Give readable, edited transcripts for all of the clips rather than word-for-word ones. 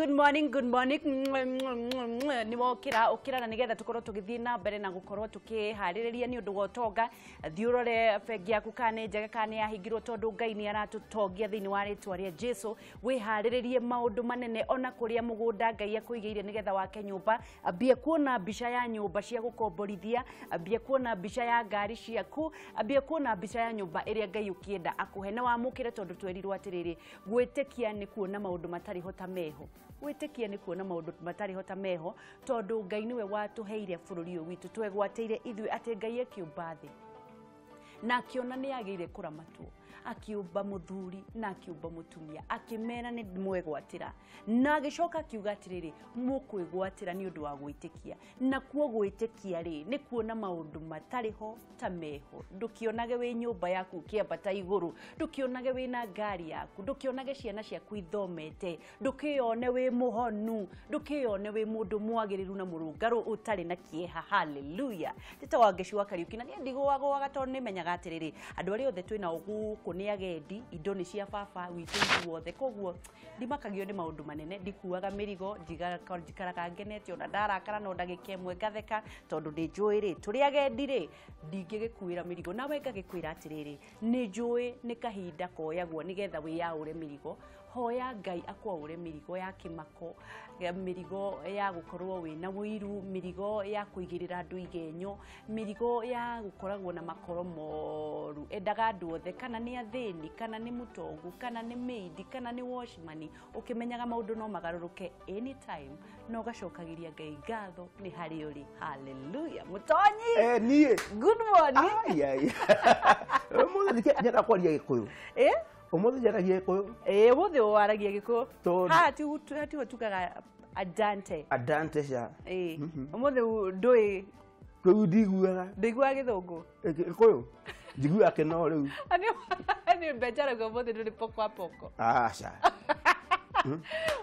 Good morning, good morning. Nĩ wokĩra ũkĩra na nĩgetha tũkorwo tũgĩthiĩ na mbere na gũkorwo tũkĩharĩrĩria nĩ ũndũ wa ũtonga. Thiĩ ũrore bengi yaku kana nĩ njega kana nĩ yahingirwo, tondũ Ngai nĩ aratũtongia thĩinĩ wa rĩtwa rĩa Jesu. Wĩharĩrĩrie maũndũ manene ona kũrĩa mũgũnda Ngai akũigĩire nĩgetha wake nyũmba. Ambia kuona mbica ya nyũmba cia gũkomborithia, ambia kuona mbica ya ngari ciaku, ambia kuona mbica ya nyũmba ĩrĩa Ngai ũkĩenda akũhe na wamũkĩre, tondũ twerirwo atĩrĩrĩ, gwĩtĩkia nĩ kuona maũndũ matarĩ ho ta meho. Gwĩtĩkia nĩ kuona maũndũ matarĩ ho ta meho, tondũ Ngai nĩwe watũheire bũrũri ũyũ witũ, twegwatĩire ithuĩ atĩ Ngai akĩũmba thĩ na akĩona nĩ agĩire kũramatwo, akĩũmba mũthuri na akĩũmba mũtumia, akĩmera nĩ mwegwatĩra, na agĩcoka akiuga atĩrĩrĩ, mũkwĩgwatĩra nĩ ũndũ wa gwĩtĩkia. Na kuo gwĩtĩkia rĩ, nĩ kuona maũndũ matarĩ ho ta meho. Ndũkĩonage wĩ nyũmba yaku ũkĩambata igũrũ, ndũkĩonage wĩna ngari yaku, ndũkĩonage ciana ciaku ithomete, ndũkĩone wĩ mũhonu, ndũkĩone wĩ mũndũ mwagĩrĩru na mũrũngarũ ũtarĩ na kĩeha. Haleluya. Tita wa Ngeci wa Kariuki, na niĩ ndigũagũaga tondũ nĩmenyaga atĩrĩrĩ, andũ arĩa othe twĩnao gũkũ nĩ agendi, indo nĩ cia baba witũ ithuothe, koguo ndimakagio nĩ maũndũ manene, ndikuaga mĩrigo, njikaraga ngenete, ona ndarakara no ndagĩka ĩmwe ngatheka, tondũ nĩ njũĩ rĩ, tũrĩ agendi rĩ, ndingĩgĩkuĩra mĩrigo. Nawe ngagĩkwĩra atĩrĩrĩ, nĩ njũĩ nĩ kahinda koyagwo nĩgetha wĩyaũre mĩrigo. Hoya Ngai akwaũre mĩrigo ya kĩmako, mĩrigo ya gũkorwo wĩna ũiru, mĩrigo ya kũigĩrĩra andũ igenyo, mĩrigo ya gũkoragwo na makoro moru. Endaga andũ othe, kana nĩ athĩni, kana nĩ mũtongu, kana nĩ maid, kana nĩ watchman, ũkĩmenyaga maũndũ no magarũrũke anytime, na ũgacokagĩria Ngai ngatho nĩ harĩ ũrĩ. Haleluya. Mũtonyi, niĩ. Good morning. Ai, ai. Ũmũthĩ nyenda kwaria Gĩkũyũ. Ũmũthĩ njaragia Gĩkũyũ. Ĩ, ũmũthĩ waragia Gĩkũyũ. Tondũ Haha tiho tugaga adante. Adante ca. Ĩ, ũmũthĩ ndũĩ. Rĩu ndiguaga. Ndũiguaga Gĩthũngũ? Gĩkũyũ njiguaga kĩno rĩu. Nĩ mbenjaraga ũmũthĩ ndũrĩ poko a poko. Aca.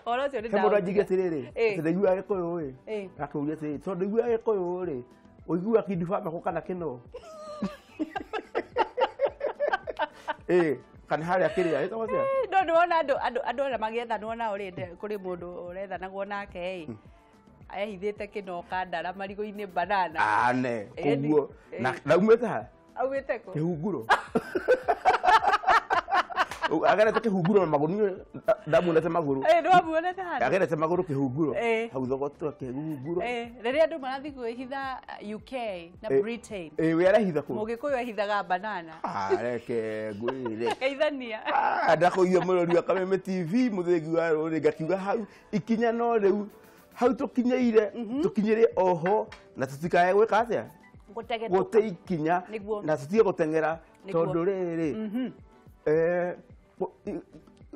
Ũhoro ũcio nĩ He mũndũ ndaũtiga. anjirie atĩrĩrĩ, atĩ ndaiguaga Gĩkũyũ ĩ. Akĩũria atĩrĩrĩ, tondũ ndaiguaga Gĩkũyũ rĩ, ũiguaga kindu baba kana kĩno? Ĩ, kana harĩa kĩrĩa ĩtagwo atĩa? No nĩ wona andũ arĩa magĩethanwo nao rĩ, kũrĩ mũndũ ũrethanagwo nake ĩ, ehithĩte kĩno kandara marigũ-inĩ banana. Ane, koguo na aumĩte ha? Aumĩte kũ? Kĩhunguro. Agerete kĩhunguro na magũrũ, ndamuonete magũrũ. Ĩ, nĩwamuonete handũ? Agerete magũrũ kĩhunguro. Hau thogotwo kĩhunguro. Rĩrĩa andũ marathiĩ kwĩhitha UK na Britain. Ĩ, we arehitha kũ? Mũgĩkũyũ ehithaga banana. Ah, reke ngwĩre. Akaithania. Ah, ndakũigua mũrori wa Kameme TV mũthĩgi wa rũrĩrĩ, ngakiuga hau ikinya no rĩu hau tũkinyĩire, tũkinyĩre oho na tũtikae gwĩka atĩa? Gũtege Gũte ikinya na tũtige gũteng'era, tondũ rĩrĩ,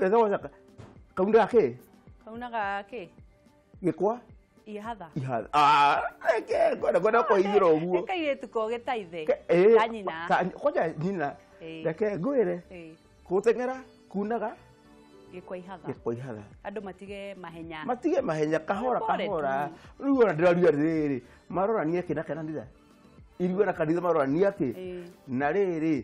ethogocaka kaunda gakĩ? Kauna gakĩ? Gĩkwa? Ihatha. Ihatha. Ah, reke ngwenda kũhithĩra ũguo. Nĩ kairĩtu kogĩ ta ithe. Ka nyina. Kwanja nyina. Reke ngwĩre. Gũteng'era kunaga Gĩkwa ihatha. Gĩkwa ihatha. Andũ matige mahenya. Matige mahenya kahora Pole tu. kahora. Rĩu ona ndĩraria rĩrĩ, marorania kĩ na kanitha? Irua na kanitha marorania kĩ? Na rĩrĩ,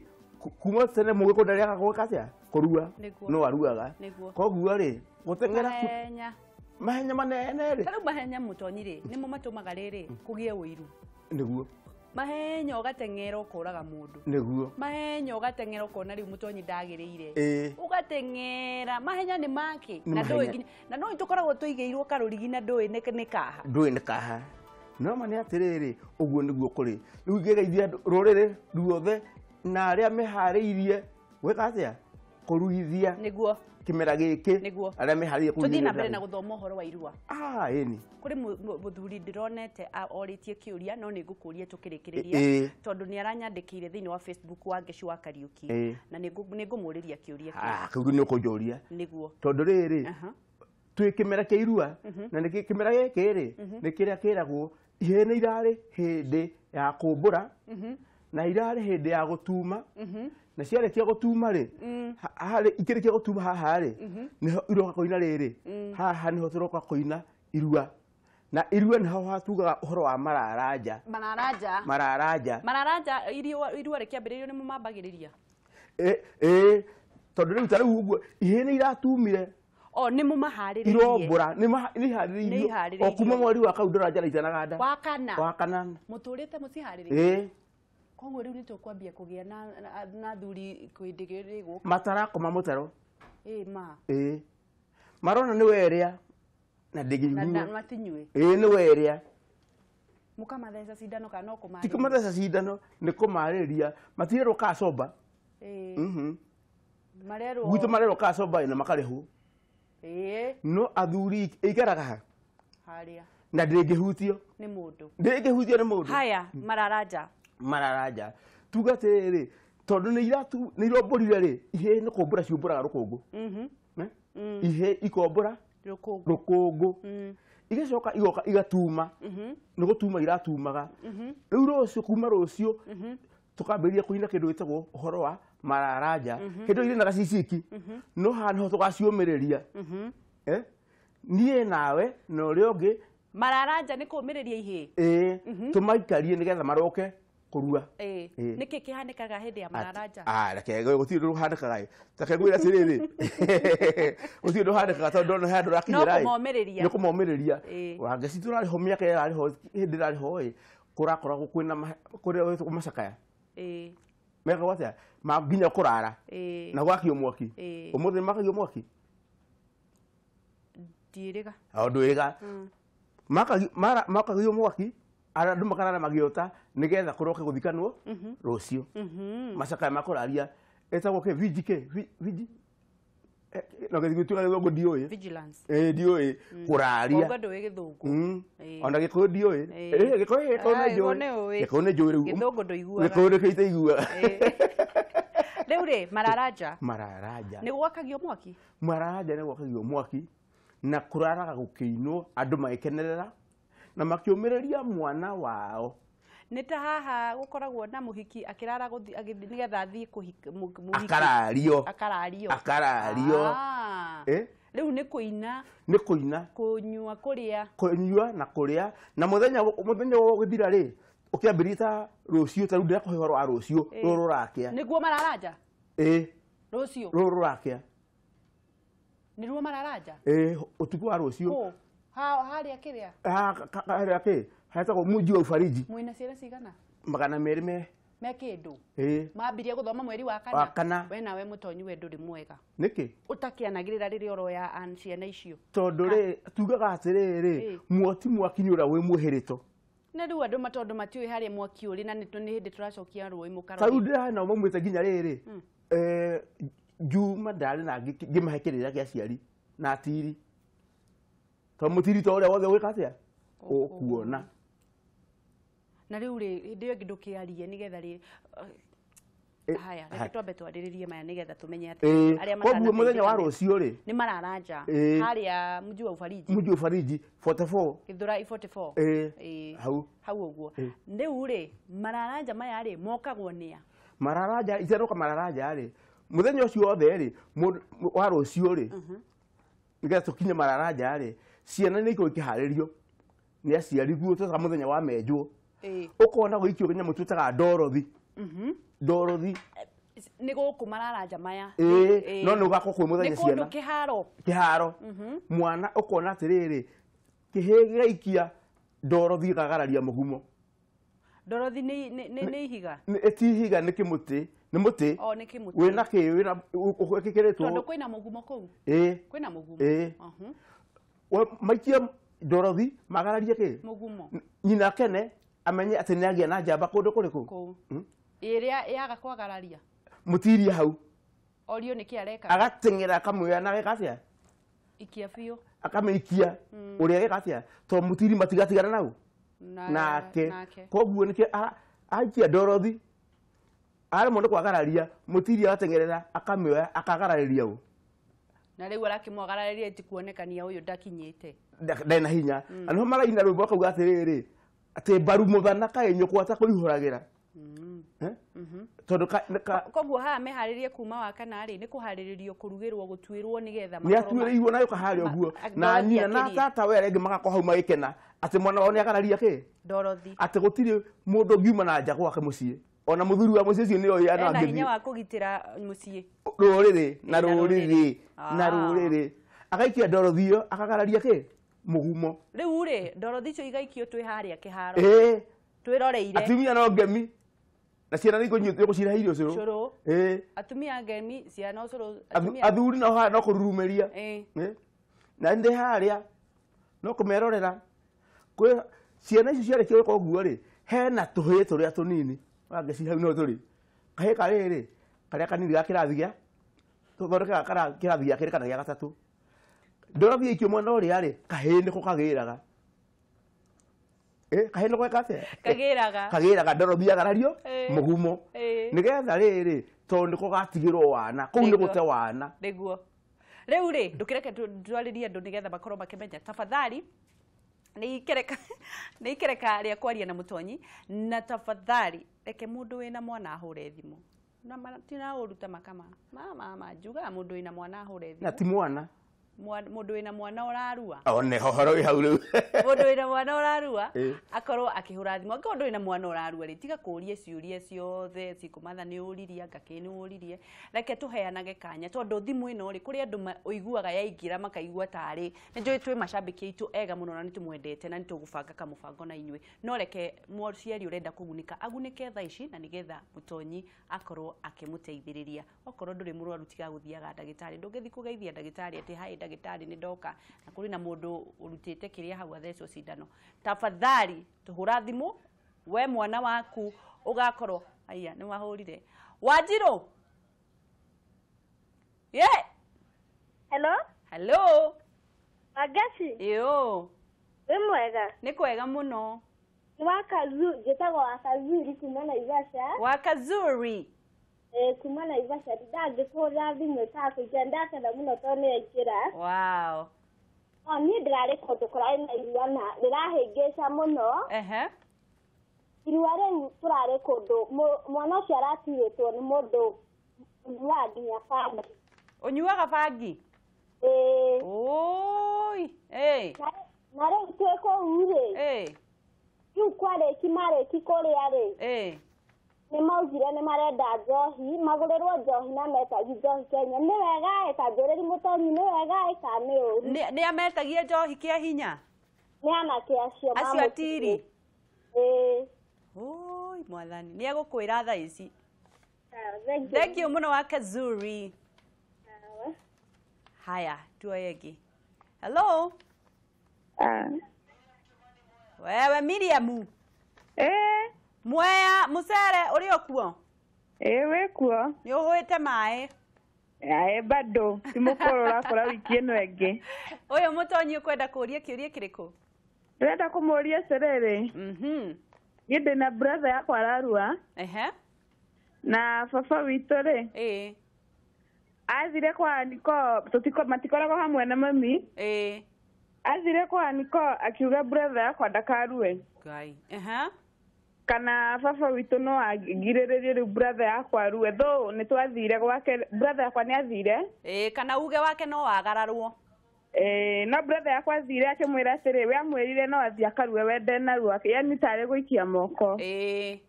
kuma tene mũgĩkũyũ ndarĩaga gwĩka atĩa? Kũrua. No aruaga. Koguo rĩ, gũteng'era Mahenya. Mahenya manene rĩ. Ta rĩu mahenya mũtonyi rĩ, nĩmo matũmaga rĩrĩ kũgĩe ũiru. Nĩguo. Mahenya ũgateng'era ũkoraga mũndũ. Nĩguo. Mahenya ũgateng'era ũkona rĩu mũtonyi ndagĩrĩire. Ũgateng'era, mahenya nĩ make. Nĩ Na ndũĩ mahenya. nginya, na no tũkoragwo tũigĩirwo karũrigi na ndũĩ nĩ kaha. Ndũĩ nĩ kaha. No ma nĩ atĩrĩrĩ, ũguo nĩguo kũrĩ. Rĩu ingĩgeithia rũrĩrĩ ruothe na arĩa meharĩirie gwĩka atĩa? Kũruithia. Nĩguo. Kĩmera gĩkĩ. Nĩguo. Arĩa meharĩirie Tũthiĩ na kũruithia mbere na kĩmera gĩkĩ. gũthoma ũhoro wa irua. Ah, ĩni. Kũrĩ mũthuri ndĩronete orĩtie kĩũria, no nĩ ngũkũria tũkĩrĩkĩrĩria. Tondũ nĩ aranyandĩkĩire thĩinĩ wa Facebook wa Ngeci wa Kariuki. Na nĩ ngũmũrĩria kĩũria kĩu. Ah, kĩu nĩ ũkũnjũria. Nĩguo. Tondũ rĩrĩ, twĩ kĩmera kĩa irua, na nĩ kĩmera gĩkĩ rĩ, nĩ kĩrĩa kĩragwo ihĩĩ nĩ irarĩ hĩndĩ ya kũmbũra, na irarĩ hĩndĩ ya gũtuma, na ciarĩkia gũtuma rĩ, harĩ ikĩrĩkia gũtuma haha rĩ, nĩho iroka kũina rĩrĩ, haha nĩho tũroka kũina irua. Na irua nĩho hatugaga ũhoro wa mararanja. Mararanja. Mararanja. Mararanja, irua rĩkĩambĩrĩrio nĩmo mambagĩrĩria. Tondũ rĩu ta rĩu ũguo, ihĩĩ nĩ iratumire. O nĩ mũmaharĩrĩirie. Irombũra nĩ iharĩrĩirio o kuma mweri wa kau ndora njara itanaganda. Wa kana. Wa kana. Mũtũrĩte mũciharĩrĩirie. Ĩĩ. Koguo rĩu nĩtũkwambia kũgĩa na thuri kwĩndĩ gĩgũka. Matarakoma mũtaro. Ĩĩ ma. Ĩĩ. Marona nĩ werĩa na ndĩngĩnyua. Na matinyue. Ĩĩ nĩ werĩa. Mũkamatheca cindano kana no kũmarĩria? Ti kũmatheca cindano, nĩ kũmarĩria. Matirerwo kacoba. Ĩĩ. Marerwo. Gwitũ marerwo kacoba na makarĩhwo. Ĩĩ. No athuri ĩikaraga ha? Harĩa. Na ndĩngĩhutio. Nĩ mũndũ. Ndĩngĩhutio nĩ mũndũ. Haya, mararanja. Mararanja. Tuga atĩrĩrĩ, tondũ nĩ irombũrire rĩ, ihĩĩ nĩ kũmbũra ciũmbũraga rũkũngũ. Ihĩĩ ikombũra rũkũngũ. Igacoka igoka igatuma. Nĩ gũtuma iratumaga. Rĩu rũciũ, kuma rũciũ, tũkambĩrĩria kũina kĩndũ gĩtagwo ũhoro wa mararanja. Kĩndũ irĩ na gaciciki. No haha nĩho tũgaciũmĩrĩria. Niĩ nawe na ũrĩa ũngĩ. Mararanja nĩ kũũmĩrĩria ihĩĩ? Ĩĩ. Tũmaikarie nĩgetha maroke kũrua. Ĩĩ. Nĩkĩ kĩhanĩkaga hĩndĩ ya mararanja? Reke gũtirĩ ũndũ ũhanĩkaga ĩ. Reke ngwĩre atĩrĩrĩ. Gũtirĩ ũndũ ũhanĩkaga tondũ ndona he handũ ũrakinyĩra ĩ. No kũmomĩrĩria. Nĩ kũmomĩrĩria. Wangeci tũrarĩho mĩaka ĩrĩa ĩrarĩho hĩndĩ ĩrarĩho ĩ, kũrakoragwo kwĩna kũrĩa gwĩtagwo macakaya. Ĩĩ. Mekagwo atĩa? Ma nginya kũrara. Ĩĩ. Na gwakio mwaki. Ĩĩ. Ũmũthĩ nĩmakagio mwaki? Ndiĩrĩga. O ndwĩrĩga. Makagio mwaki, andũ makarara magĩota nĩgetha kũroke gũthikanwo rũciũ. Macakaya ma kũraria ĩtagwo kĩ? Viji kĩ? Viji? No gĩtuĩka gĩthũngũ ndiũĩ. Vigilance. Ĩĩ ndiũĩ. Kũraria. Koguo ndũĩ gĩthũngũ. Ona gĩkũyũ ndiũĩ. Gĩkũyũ nĩ njũĩ. Gĩkũyũ nĩ njũĩ rĩu. Gĩthũngũ ndũiguaga. Gĩkũyũ nĩkĩo itaiguaga. Rĩu rĩ, mararanja. Mararanja. Nĩ gwakagio mwaki? Mararanja nĩ gwakagio mwaki na kũraraga gũkĩinwo andũ magĩkenerera na makĩũmĩrĩria mwana wao. Nĩ ta haha gũkoragwo na mũhiki akĩrara nĩgetha athiĩ mũhiki. Akarario. Akarario. Akarario. Rĩu nĩ kũina. Nĩ kũina. Kũnyua, kũrĩa. Kũnyua na kũrĩa. Na mũthenya ũgĩthira rĩ, ũkĩambĩrĩria ta rũciũ, ta rĩu ndĩrakũhe ũhoro wa rũciũ, rũrũ rũrakĩa. Nĩguo mararanja? Ĩĩ. Rũciũ? Rũrũ rũrakĩa. Nĩruo mararanja? Ĩĩ, ũtukũ wa rũciũ. Kũ? Harĩa kĩrĩa? Harĩa kĩ? Hetagwo Mũji wa Ufariji. Mwĩna ciana cigana? 200 me. Me kĩndũ? Ĩĩ. Mambirie gũthoma mweri wa kana? Wa kana. We nawe mũtonyi we ndũrĩ mwega. Nĩkĩ? Ũtakĩanagĩrĩra rĩrĩa ũroya ciana icio. Tondũ rĩ, tugaga atĩrĩrĩ, mwoti mwaki nĩ ũrĩa wĩ mwĩhĩrĩto. Na rĩu andũ tondũ matiũĩ harĩa mwaki ũrĩ na nĩ hĩndĩ tũracokia rũĩ mũkarore. Ta rĩu ndĩrarĩ nao maumĩte nginya rĩrĩ. Juma ndarĩ na ngĩmahe kĩrĩra kĩa aciari na atiri. Tondũ mũtiri to ũrĩa wothe ũgwĩka atĩa? Ũkuona. Na rĩu rĩ, hĩndĩ ĩyo ĩngĩ ndũkĩarie nĩgetha rĩ, haya, reke twambe twarĩrĩrie maya nĩgetha tũmenye atĩ arĩa Koguo mũthenya wa rũciũ rĩ, nĩ mararanja harĩa Mũji wa Ufariji. Mũji wa Ufariji 44. Gĩthũrai 44. Ĩĩ. Hau. Hau ũguo. Rĩu rĩ, mararanja maya rĩ, mokagwo nĩa? Mararanja, iteroka mararanja rĩ, mũthenya ũcio wothe rĩ, wa rũciũ rĩ, nĩgetha tũkinye mararanja rĩ, ciana nĩ ikoragwo ikĩharĩrio nĩ aciari guo twetaga mũthenya wa menjwo. Ũkona gũikio kĩnyamũ twĩtaga ndorothi. Ndorothi. Nĩ gũkũ mararanja maya. Ĩĩ, no nĩ ũgakorwo kwĩ mũthenya ciana. Nĩ kũndũ kĩharo. Kĩharo. Mwana ũkona atĩrĩrĩ, kĩhĩĩ gĩgaikia ndorothi gĩkagararia mũgumo. Ndorothi nĩ ihiga? Ti ihiga, nĩ kĩmũtĩ. Nĩ mũtĩ. O, nĩ kĩmũtĩ. Wĩna kĩ, wĩna ũkĩkĩrĩtwo. Tondũ kwĩna mũgumo kũu? Ĩĩ. Kwĩna mũgumo. Ĩĩ. Maikie ndorothi magararie kĩ? Mũgumo. Nyina akene amenye atĩ nĩ agĩa na njamba kũndũ kũrĩkũ? Kũu. Ĩrĩa yaga kwagararia. Mũtiria hau. Orio nĩkĩ areka? Agateng'era akamwĩra na ageka atĩa? Ikia biũ. Akamĩikia. Ũrĩa ageka atĩa? Tondũ mũtiri matigatigana nau. Nake. Koguo nĩkĩo aikia ndorothi aremwo nĩ kwagararia, mũtiri agateng'erera akamĩoya akagararĩria ũ. Na rĩu arakĩmwagararĩria ti kuonekania ũyũ ndakinyĩte. Ndarĩ na hinya. Na nĩho maraina rwĩmbo akauga atĩrĩrĩ, atĩ mbaru mũthana kaĩ nyũkwa ta kũihũragĩra. Tondũ koguo haha meharĩrie kuma wa kana rĩ, nĩ kũharĩrĩrio kũrugĩrwo gũtuĩrwo nĩgetha makorwo nĩ atuĩrĩirwo na yũka harĩa ũguo. Na nyina na tata we arĩa angĩ magakorwo hau magĩkena atĩ mwana wao nĩ agararia kĩ? Ndorothi. Atĩ gũtirĩ mũndũ ũngiuma na nja gwake mũciĩ. Ona mũthuri wa mũciĩ ũcio nĩoĩ andũ Ena angĩ hinya thiĩ. wa kũgitĩra mũciĩ. Rũrĩrĩ na Na rũrĩrĩ rũrĩrĩ. na rũrĩrĩ. Agaikia ndorothi ĩyo akagararia kĩ mũgumo. Rĩu rĩ ndorothi icio igaikio twĩ harĩa kĩharo. Ĩĩ. Twĩroreire. Atumia no ngemi na ciana nĩ ikũnyitwo gũcirehe irio cũrũ. Ĩĩ. Atumia ngemi ciana ũcũrũ. Athuri no haha no kũrurumĩria. Ĩĩ. Na ndĩ harĩa no kũmerorera. Kwĩ ciana icio ciarĩkia gwĩka ũguo rĩ hena tũhĩĩ tũrĩa tũnini wangeci hau no tũrĩ kahĩĩ karĩrĩ karĩa kanini ga kĩrathi gĩa tũthondekaga kĩrathi gĩa kerĩ kana gĩa gatatũ ndorothi yaikio mwena ũrĩa rĩ kahĩĩ nĩko kagĩraga. Kahĩĩ nĩko geka atĩa? Kagĩraga. Kagĩraga ndorothi yagarario mũgumo nĩgetha rĩrĩ tondũ nĩko gatigĩrwo wana kũu nĩ gũte wana. Nĩguo. Rĩu rĩ ndũkĩreke twarĩrie andũ nĩgetha makorwo makĩmenya tafadhali nĩ ikereka rĩa kwaria na mũtonyi na tafadhali reke mũndũ wĩna mwana ahũre thimũ na tina ũruta makama mama njugaga mũndũ wĩna mwana ahũre thimũ na ti mwana mũndũ wĩna mwana ũrarua one hohoro wĩ hau rĩu mũndũ wĩna mwana ũrarua akorwo akĩhũra thimũ angĩkorwo ndũrĩ na mwana ũrarua rĩ tiga kũũria ciũria ciothe cikũmatha nĩ ũririe anga kĩ nĩ ũririe reke tũheanage kanya tondũ thimũ ĩno rĩ kũrĩ andũ ũiguaga yaingĩra makaigua tarĩ nĩ njũĩ twĩ macambĩki aitũ ega mũno na nĩ tũmwendete na nĩ tũgũbanga kamũbango na inyuĩ no reke mũciari ũrenda kũgunĩka agunĩke thaa ici na nĩgetha mũtonyi akorwo akĩmũteithĩrĩria okorwo ndũrĩ mũrwaru tiga gũthiaga ndagĩtarĩ ndũngĩthiĩ kũgeithia ndagĩtarĩ atĩ haĩ ndagĩtarĩ nĩ ndoka na kũrĩ na mũndũ ũrutĩte kĩrĩa hau athecwo cindano tafadhali tũhũra thimũ we mwana waku ũgakorwo aya nĩ wahũrire Wanjirũ. Ye. Hello. Hello. Wangeci. Yo. Wĩ mwega? Nĩ kwega mũno. Njĩtagwo Wakazuri kuma Naivasha. Wakazuri. Kuma Naivasha ndangĩkũhũrĩra thimũ ĩtakũingĩra ndakena mũno tondũ nĩ yaingĩra. Wow. No niĩ ndĩrarĩ kũndũ kũrarĩ na irua na rĩrahĩngĩca mũno. Ehe. Irua rĩu tũrarĩ kũndũ mwana ũcio aratirĩtwo nĩ mũndũ ũnyuaga nginya bangi. Ũnyuaga bangi? Ĩĩ. Oi. Ĩĩ. Na rĩu twĩ kũu rĩ. Ĩĩ. Rĩu kwarĩki marĩki kũrĩa rĩ. Ĩĩ. Nĩ maugire nĩ marenda njohi magũrĩrwo njohi na metagi njohi Kenya nĩ wega ĩ ta njũrĩri mũtonyi nĩ wega ĩ kana nĩ ũru. Nĩ ametagia njohi kĩa hinya? Nĩ anake acio acio atiri. Ĩĩ. Oi mwathani nĩ egũkwĩra thaa ici. Thank you mũno Wakazuri. Haya tuoye ĩngĩ. Hello. Wewe Miriam. Mwea mucere ũrĩ o kuo? Ĩĩ wĩ kuo. Nĩ ũhũĩte maĩ? Ae bado ti mũkũrũ ũrakora wiki ĩno ĩngĩ. Ũyũ mũtonyi ũkwenda kũũria kĩũria kĩrĩkũ? Ndĩrenda kũmũũria atĩrĩrĩ. Niĩ ndĩna brother yakwa ararua. Ehe. Na baba witũ rĩ. Ĩĩ. Athire kwa Niko matikoragwo hamwe na mami. Ĩĩ. Athire kwa Niko akiuga brother yakwa ndakarue. Ngai. Ehe. Kana baba witũ no angirĩrĩrie rĩu brother yakwa arue though nĩ twathire gwake brother yakwa nĩ athire. Ĩĩ kana uge wake no agararwo. Ĩĩ no brother yakwa athire akĩmwĩra atĩrĩ we amwĩrire no athiĩ akarue we ndenarua yani tarĩ gũikia moko. Ĩĩ.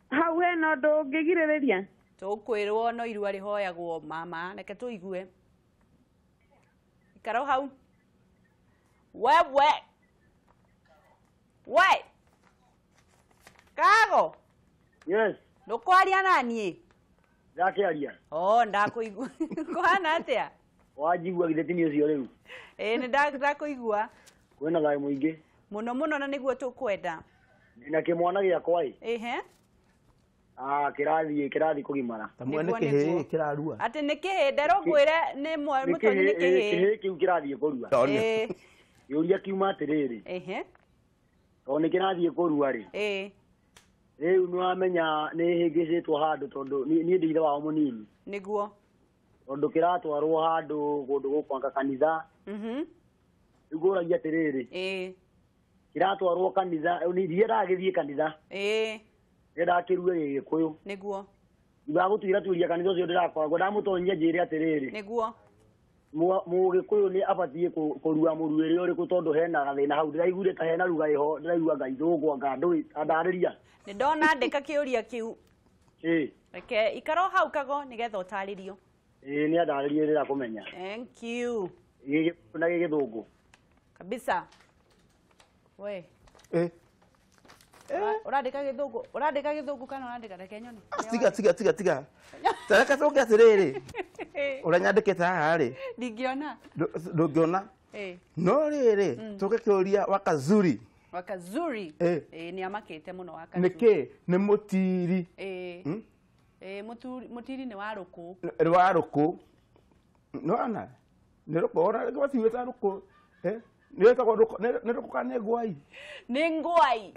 Hau hena ũndũ ũngĩgirĩrĩria? Tũkwĩrwo no irua rĩhoyagwo mama reke tũigue. Ikara hau. Wewe. We. Kago. Yes. Ndũkwaria na niĩ? Ndakĩaria. Oh, ndakũigua. Kũhana atĩa? Wanjigua githĩ ti niĩ ũcio rĩu? Ĩĩ nĩ ndakũigua. Kwĩna thayũ mũingĩ. Mũno mũno na nĩguo tũkwenda. Ndĩna kĩmwana gĩakwa ĩ. Ĩhe. Ah, kĩrathiĩ kũgimara. Ta mwene kĩhĩĩ kĩrarua. Atĩ nĩ kĩhĩĩ nderwo ngwĩre nĩ mũtonyi nĩ kĩhĩĩ. Kĩhĩĩ kĩu kĩrathiĩ kũrua. Ĩĩ. Kĩũria kiuma atĩrĩrĩ. Ĩhe. Tondũ nĩ kĩrathiĩ kũrua rĩ. Ĩĩ. Rĩu nĩ wamenya nĩ hĩngĩcĩtwo handũ tondũ niĩ ndĩ ithe wao mũnini. Nĩguo. Tondũ kĩratwarwo handũ kũndũ gũkũ anga kanitha. Rĩu ngũragia atĩrĩrĩ. Ĩĩ. Kĩratwarwo kanitha ndiendaga gĩthiĩ kanitha. Ĩĩ. Ndĩrendaga kĩrue gĩgĩkũyũ. Nĩguo. Thutha wa gũtuĩra tuĩria kanitha ũcio ndĩrakoragwo ndamũtonyia njĩre atĩrĩrĩ. Nĩguo. Mũgĩkũyũ nĩ abatiĩ kũrua mũruĩre ũrĩkũ tondũ hena gathĩna hau ndĩraiguire ta hena ruga ĩho ndĩraigua Ngai thũngũ anga ndũĩ andarĩria. Nĩ ndona andĩka kĩũria kĩu. Ĩĩ. Reke ikara hau Kago nĩgetha ũtarĩrio. Ĩĩ nĩ andarĩrie rĩrĩa kũmenya. Thank you. Gĩgĩkũyũ na gĩgĩthũngũ. Kabisa. We. Eh. Ũrandĩka gĩthũngũ, ũrandĩka gĩthũngũ kana ũrandĩka reke nyone. Tiga tiga tiga tiga. Tareka tũke atĩrĩrĩ. Ũrĩa nyandĩkĩte haha rĩ. Ndingĩona. Ndũngĩona. No rĩrĩ, tũke kĩũria Wakazuri. Wakazuri. Nĩ amakĩte mũno Wakazuri. Nĩkĩ? Nĩ mũtiri. Mũtiri nĩ wa rũkũ. Nĩ wa rũkũ. Nĩwona? Nĩ rũkũ, ona rĩngĩ matiuĩte rũkũ. Nĩ wĩtagwo rũkũ, nĩ rũkũ kana nĩ ngwai? Nĩ ngwai.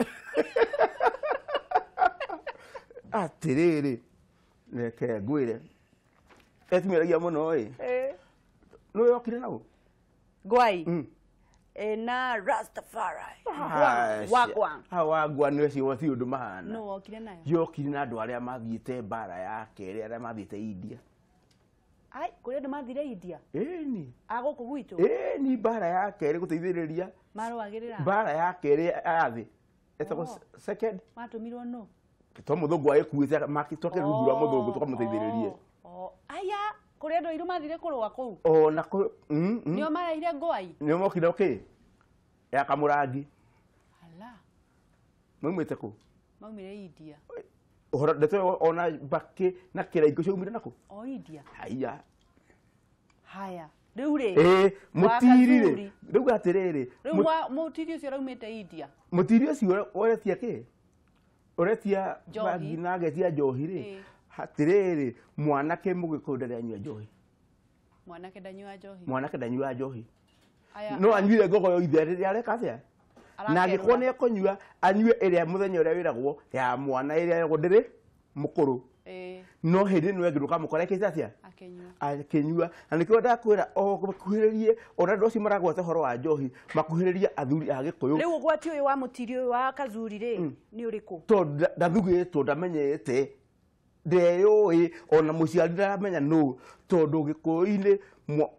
Atĩrĩrĩ, reke ngwĩre. Etumĩragia mũno ĩ. Nĩwe yokire nau? Ngwai. Na Rastafari. Wagwan. Wagwan nĩ acio matirĩ ũndũ mahana. Nũ wokire nayo? Yokire na andũ arĩa mathiĩte mbara ya kerĩ, arĩa mathiĩte India. Ai, kũrĩ andũ mathire India? Ĩni. A gũkũ gwitũ? Ĩni, mbara ya kerĩ gũteithĩrĩria. Marũagĩrĩra? Mbara ya kerĩ ya thĩ. Ĩtagwo second. Matũmirwo nũ? To mũthũngũ agĩkuĩte, twake rungu rwa mũthũngũ tũkamũteithĩrĩrie. Aya, kũrĩ andũ airũ mathire kũrũa kũu? Ona kũ Nĩo maraire ngwai? Nĩo mokire kĩ? Ya Kamũrangi. Ala. Maumĩte kũ? Maumire India. Ũhoro ndeto ĩyo ona mbakĩ na kĩraikũ ciaumire nakũ? O India. Haiya. Haya. Rĩu rĩ. Mũtiri rĩ. Rĩu atĩrĩrĩ. Rĩu mũtiri ũcio araumĩte India. Mũtiri ũcio ũretia kĩ? Ũretia bangi na agetia njohi rĩ. Atĩrĩrĩ, mwanake mũgĩkũyũ ndarĩ anyua njohi. Mwanake ndanyua njohi. Mwanake ndanyua njohi. No anyuire ngogoyo ithe rĩrĩa areka atĩa? Na angĩkorwo nĩ ekũnyua, anyue ĩrĩa mũthenya ũrĩa wĩragwo ya mwana ĩrĩa ĩragwo ndĩrĩ mũkũrũ. No hĩndĩ ĩno ĩngĩ ndũkamũkora ekĩte atĩa? Akĩnyua. Na nĩkĩo ndakwĩra o makuhĩrĩrie, ona andũ acio maragweta ũhoro wa njohi, makuhĩrĩrie athuri a Gĩkũyũ. Rĩu ũgwati ũyũ wa mũtiri ũyũ wa Kazuri rĩ, nĩ ũrĩkũ? Tondũ ndathugĩtwo, ndamenyete, ndeyũĩ, ona mũciari ndaramenya nũ, tondũ Gĩkũyũ-inĩ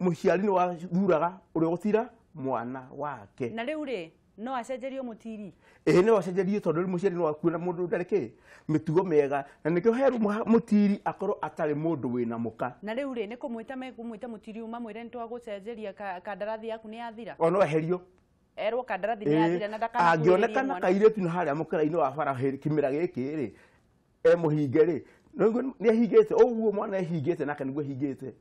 mũciari nĩ wathuraga ũrĩa ũgũtira mwana wake. Na rĩu rĩ, no acenjerio mũtiri? Ĩĩ no acenjerio tondũ rĩu mũciari no akue na mũndũ ndarĩ kĩ? Mĩtugo mĩega. Na nĩkĩo heru mũtiri akorwo atarĩ mũndũ wĩna mũka. Na rĩu rĩ, nĩ kũmwĩta mekũmwĩta mũtiri ũyũ mamwĩre nĩ twagũcenjeria kandarathi yaku nĩ yathira? O no eherio. Erwo kandarathi nĩ yathira na ndakanakuhĩrĩrie mwana. Angĩonekana kairĩtu na harĩa mũkĩra-inĩ wa bara kĩmera gĩkĩ rĩ, emũhinge rĩ, nĩ ehingĩte, ũguo mwana ehingĩte nake nĩguo ehingĩte.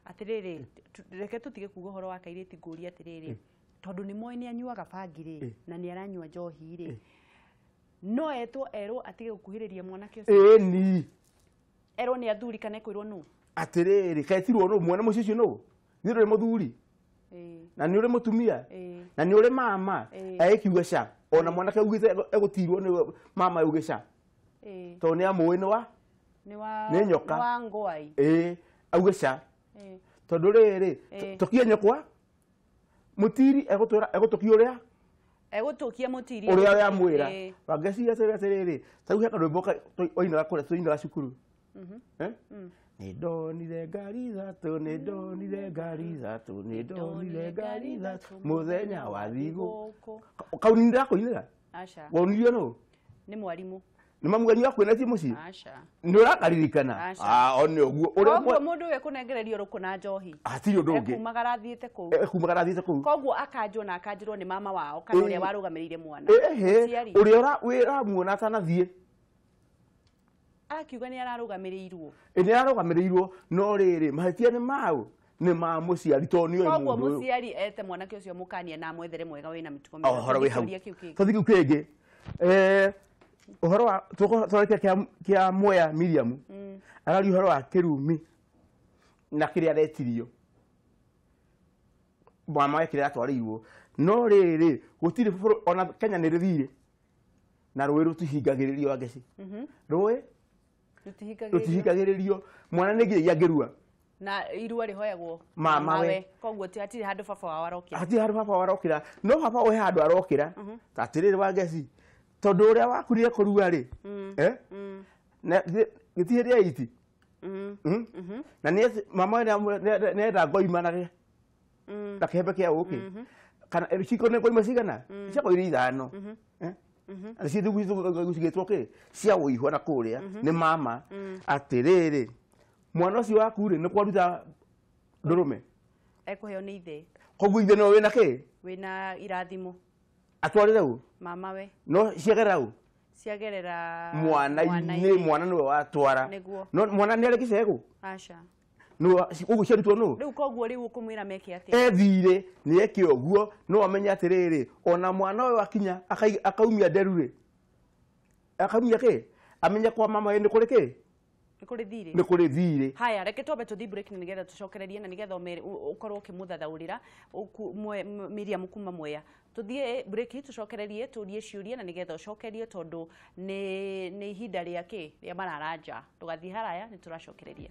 Atĩrĩrĩ, reke tũtige kuga ũhoro wa kairĩtu ngũrie atĩrĩrĩ, tondũ nĩ moĩ nĩ anyuaga bangi rĩ, na nĩ aranyua njohi rĩ, no etwo erwo atige gũkuhĩrĩria mwanake ũcio? Ĩni. Erwo nĩ athuri kana ekwĩrwo nũ? Atĩrĩrĩ, ketirwo nũ? Mwana mũciĩ ũcio nũ? Nĩ ũrĩ mũthuri? Na nĩ ũrĩ mũtumia? Na nĩ ũrĩ mama? Agĩkiuga ca. Ona mwanake augĩte egũtirwo nĩ mama auge ca. Tondũ nĩ amũĩ nĩ wa? Nĩ nyoka. Nĩ wa ngwai. Auge ca. Tondũ rĩrĩ, tũkie nyũkwa, mũtiri egũtwĩra, egũtũkia ũrĩa? Egũtũkia mũtiri. Ũrĩa ũramwĩra. Wangeci atĩrĩrĩ, ta rĩu he karwĩmbo wainaga kũrĩa tũinaga cukuru. Nĩ ndonire ngari ithatũ, nĩ ndonire ngari ithatũ, nĩ ndonire ngari ithatũ, mũthenya wa thigũkũ. Kau nĩ ndĩrakũinĩra? Aca. Wonirio nũ? Nĩ mwarimũ. Nĩ mamu wanyu akwĩna ti mũciĩ? Aca. Nĩ ũrakaririkana? Aca. O nĩ ũguo. Koguo mũndũ ũyũ ekũnengererio rũkũ na njohi. Hatirĩ ũndũ ũngĩ. Ekumagara athiĩte kũu. Ekumagara athiĩte kũu. Koguo akanjwo na akanjĩrwo nĩ mama wao kana ũrĩa warũgamĩrĩire mwana. Mũciari. Ũrĩa ũramuona atanathiĩ. Arakiuga nĩ ararũgamĩrĩirwo. Nĩ ararũgamĩrĩirwo, no rĩrĩ, mahĩtia nĩ maũ? Nĩ ma mũciari tondũ nĩoĩ Koguo mũndũ ũyũ. mũciari ete mwanake ũcio mũkanie na amwethere mwega wĩna mĩtugo mĩega. Ũhoro wĩ hau. Kĩũria kĩu kĩngĩ. Tũthiĩ kĩu kĩngĩ. Ũhoro wa tũrekia kĩa Mwea Miriam. Araria ũhoro wa kĩrumi na kĩrĩa aretirio. Mama wake kĩrĩa atwarĩirwo. No rĩrĩ, gũtirĩ ona Kenya nĩ rĩthirĩ. Na rũĩ rũtihingagĩrĩrio Wangeci. Rũĩ rũtihingagĩrĩrio. Mwana nĩ nginyagia angĩrua. Na irua rĩhoyagwo mamawe. Koguo hatirĩ handũ baba wao arokĩra. Hatirĩ handũ baba wao arokĩra. No baba we handũ arokĩra. Atĩrĩrĩ Wangeci, tondũ ũrĩa waku nĩ ekũrua rĩ, na gĩtirĩ rĩa iti. Na nĩ mama nĩ enda ngoima na kĩhembe kĩa ũkĩ. Kana ciko nĩ ngoima cigana? Ciakoire ithano. Cigĩtwo kĩ? Cia ũihwa na kũrĩa nĩ mama. Atĩrĩrĩ, mwana ũcio waku rĩ, nĩ kwaruta ndũrũme. Ekũheo nĩ ithe. Koguo ithe nĩwe wĩna kĩ? Wĩna irathimo. Atwarĩre ũ? Mama we. No ciagerera ũ? Ciagerera mwana-inĩ, mwana nĩwe watwara. Nĩguo. No mwana nĩ arĩ gĩcegũ? Aca. Ũguo ciarutwo nũ? Rĩu koguo rĩu ũkũmwĩra meke atĩa? Ethire nĩ eke ũguo, no amenye atĩrĩrĩ, ona mwana ũyũ akinya akaumia nderu rĩ, akaumia kĩ? Amenye kwa mama we nĩ kũrĩ kĩ? Nĩ kũrĩ thirĩ. Nĩ kũrĩ thirĩ. Haya, reke twambe tũthiĩ break nĩ getha tũcokererie na nĩgetha ũkorwo ũkĩmũthathaũrĩra Miriam kuma Mwea. Tũthiĩ break tũcokererie tũrie ciũria na nĩgetha ũcokerie tondũ nĩ ihinda rĩa kĩ? Rĩa mararanja. Ndũgathiĩ haraya, nĩ tũracokereria.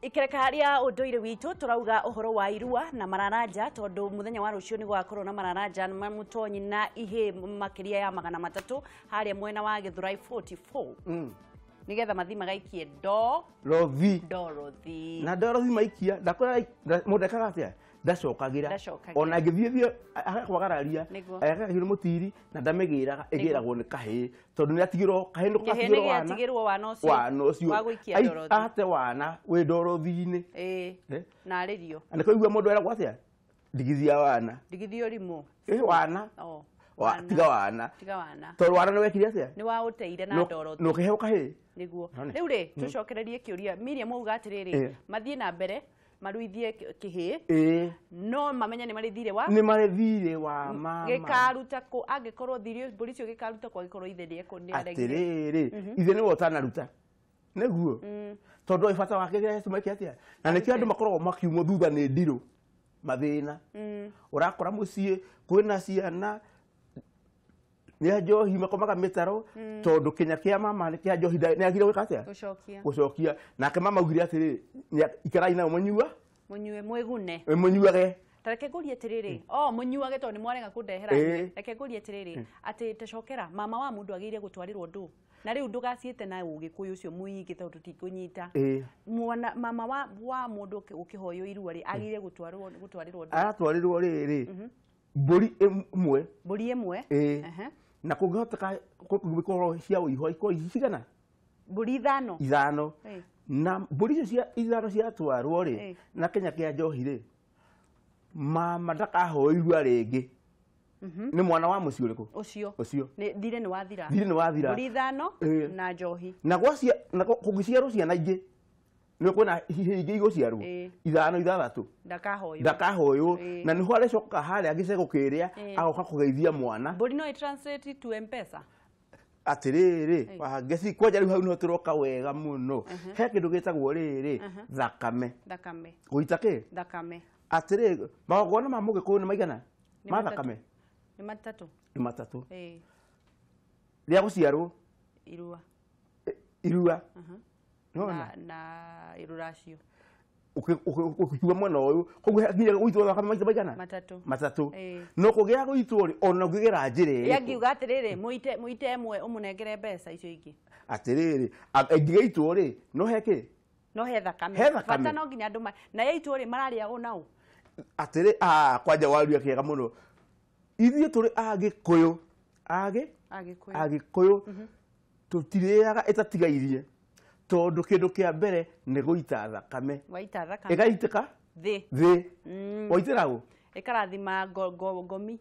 Ikereka rĩa ũndũire witũ tũrauga ũhoro wa irua na mararanja tondũ mũthenya wa rũciũ nĩ gũgakorwo na mararanja ma mũtonyi na ihĩ makĩria ya 300 harĩa mwena wa Gĩthũrai 44 nĩgetha mathiĩ magaikie Rothi. Ndorothi. Na ndorothi maikia ndakora mũndũ ekaga atĩa? Ndacokagĩra. Ona angĩthiĩ thiĩ agakwagararia agakahĩrwo mũtiri na ndamĩgĩraga ĩgĩragwo nĩ kahĩĩ tondũ nĩ atigĩrwo kahĩĩ nĩ gatigĩrwo wana. Nĩ wana ũcio. Wana ũcio. Wa gũikia ndorothi. Ate wana wĩ ndorothi-inĩ. Ĩĩ. Na arĩrio. Na nĩkĩo ũigua mũndũ eragwo atĩa? Ndigithia wana. Ndigithia ũrimũ. Wana. Tiga wana. Tiga wana. Tondũ wana nĩ wekire atĩa? Nĩ waũteire na ndorothi. Na ũkĩheo kahĩĩ. Nĩguo. Rĩu rĩ, tũcokererie kĩũria. Miriam auga atĩrĩrĩ, mathiĩ na mbere maruithie kĩhĩĩ no mamenye nĩ marĩ thirĩ wa? Nĩ marĩ thirĩ wa mama. Gĩkaruta kũ? Angĩkorwo thirĩ mbũri icio gĩkaruta kũ angĩkorwo ithe nĩ aregire? Atĩrĩrĩ, ithe nĩwe ũtanaruta. Nĩguo. Tondũ oĩ bata wake gĩatũma atĩa? Na nĩkĩo andũ makoragwo makiumwo thutha nĩ ndirũ mathĩna. Ũrakora mũciĩ kwĩna ciana nĩ njohi makomaga mĩtaro tondũ kĩnya kĩa mama nĩ kĩa njohi nĩ agire gwĩka atĩa? Gũcokia. Gũcokia. Nake mama augire atĩrĩrĩ, ikarai nao mũnyua. Mũnyue mwĩgune. Mũnyuage. Ta reke ngũrie atĩrĩrĩ, mũnyuage tondũ nĩ mwarega kũndehera. Reke ngũrie atĩrĩrĩ, atĩ tacokera mama wa mũndũ agĩrĩire gũtwarĩrwo ndũ. Na rĩu ndũgaciĩte na ũgĩkũyũ ũcio mũingĩ tondũ tũtikũnyita. Mwana mama wa mũndũ ũkĩhoywo irua rĩ, agĩrĩire gũtwarĩrwo ndũ. Aratwarĩrwo rĩrĩ, mbũri ĩmwe. Mbũri ĩmwe? Na kũngĩhoteka gũkorwo cia ũihwa ikorwo cigana? Mbũri ithano. Ithano. Na mbũri icio cia ithano ciatwarwo rĩ, na kĩnya kĩa njohi rĩ, mama ndakahoe irua rĩngĩ. Nĩ mwana wa mũciĩ ũrĩkũ? Ũcio. Ũcio. Thirĩ nĩ wathira. Thirĩ nĩ wathira. Mbũri ithano na njohi. Na kũngĩciarwo ciana ingĩ, nĩ kwĩna ihĩĩ ingĩ igũciarwo ithano ithathatũ. Ndakahoywo. Ndakahoywo. Na nĩho arĩcoka harĩa gĩcegũ kĩrĩa agoka kũgeithia mwana. Mbũri no ĩ-translate to M-Pesa? Atĩrĩrĩ, Wangeci, kwanja rĩu hau nĩho tũroka wega mũno. He kĩndũ gĩtagwo rĩrĩ, thakame. Thakame. Gũita kĩ? Thakame. Atĩrĩrĩ, magongona ma mũgĩkũyũ nĩ maigana? Ma thakame? Nĩ matatũ. Nĩ matatũ. Rĩa gũciarwo? Irua. Irua. Na iruracio. Ũkiuga mwena ũyũ, koguo nginya gũitwo thakame maita maigana? Matatũ. Matatũ. No kũgĩa gũitwo rĩ, ona ũngĩgera njĩra ĩrĩkũ? Yangiuga atĩrĩrĩ, mũite ĩmwe ũmũnengere mbeca icio ingĩ. Atĩrĩrĩ, ĩngĩgĩitwo rĩ, no he kĩ? No he thakame. He thakame. Bata no nginya andũ na yaitwo rĩ, mararĩa ũ na ũ? Atĩrĩ, kwanja waria kĩega mũno. Ithuĩ tũrĩ Agĩkũyũ. Agĩkũyũ. Tũtirĩaga ĩtatigairie. Tondũ kĩndũ kĩa mbere nĩ gũita thakame. Waita thakame. Ĩgaitĩka? Thĩ. Thĩ. Waitĩra ũ? Ĩkarathima ngomi.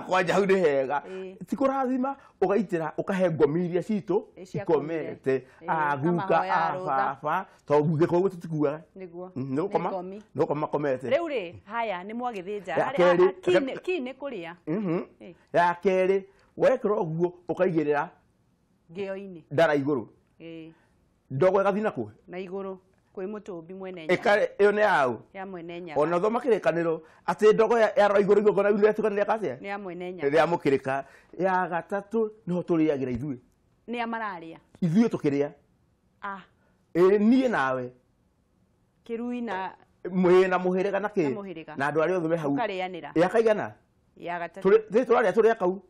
Kwanja hau nĩ hega. Ti kũrathima, ũgaitĩra ũkahe ngomi iria citũ ikomete. Aguka, ababa, tondũ Gĩkũyũ tũtikuaga. Nĩguo. Nĩ gũkoma makomete. Rĩu rĩ, haya nĩ mwagĩthĩnja. Ki nĩ kũrĩa. Ya kerĩ, wekĩra ũguo ũkaigĩrĩra ngĩo-inĩ. Ndara igũrũ. Ndogo ĩgathiĩ na kũ? Na igũrũ kwĩ mũtũmbi mwene nyaga. Ĩyo nĩ yaũ? Ya mwene nyaga. Ona thoma kĩrĩkanĩro atĩ ndogo yarora igũrũ igongona rĩu rĩatuĩka nĩ rĩaka atĩa? Nĩ ya mwene nyaga. Rĩa mũkĩrĩka. Ya gatatũ nĩho tũrĩagĩra ithuĩ. Nĩ a mararĩa? Ithuĩ tũkĩrĩa. Ĩĩ niĩ nawe. Kĩrui na na mũhĩrĩga na kĩ? Na andũ arĩa othe me hau. Mũkarĩanĩra. Ya kaigana? Ya gatatũ. Tũrarĩa tũrĩ akau.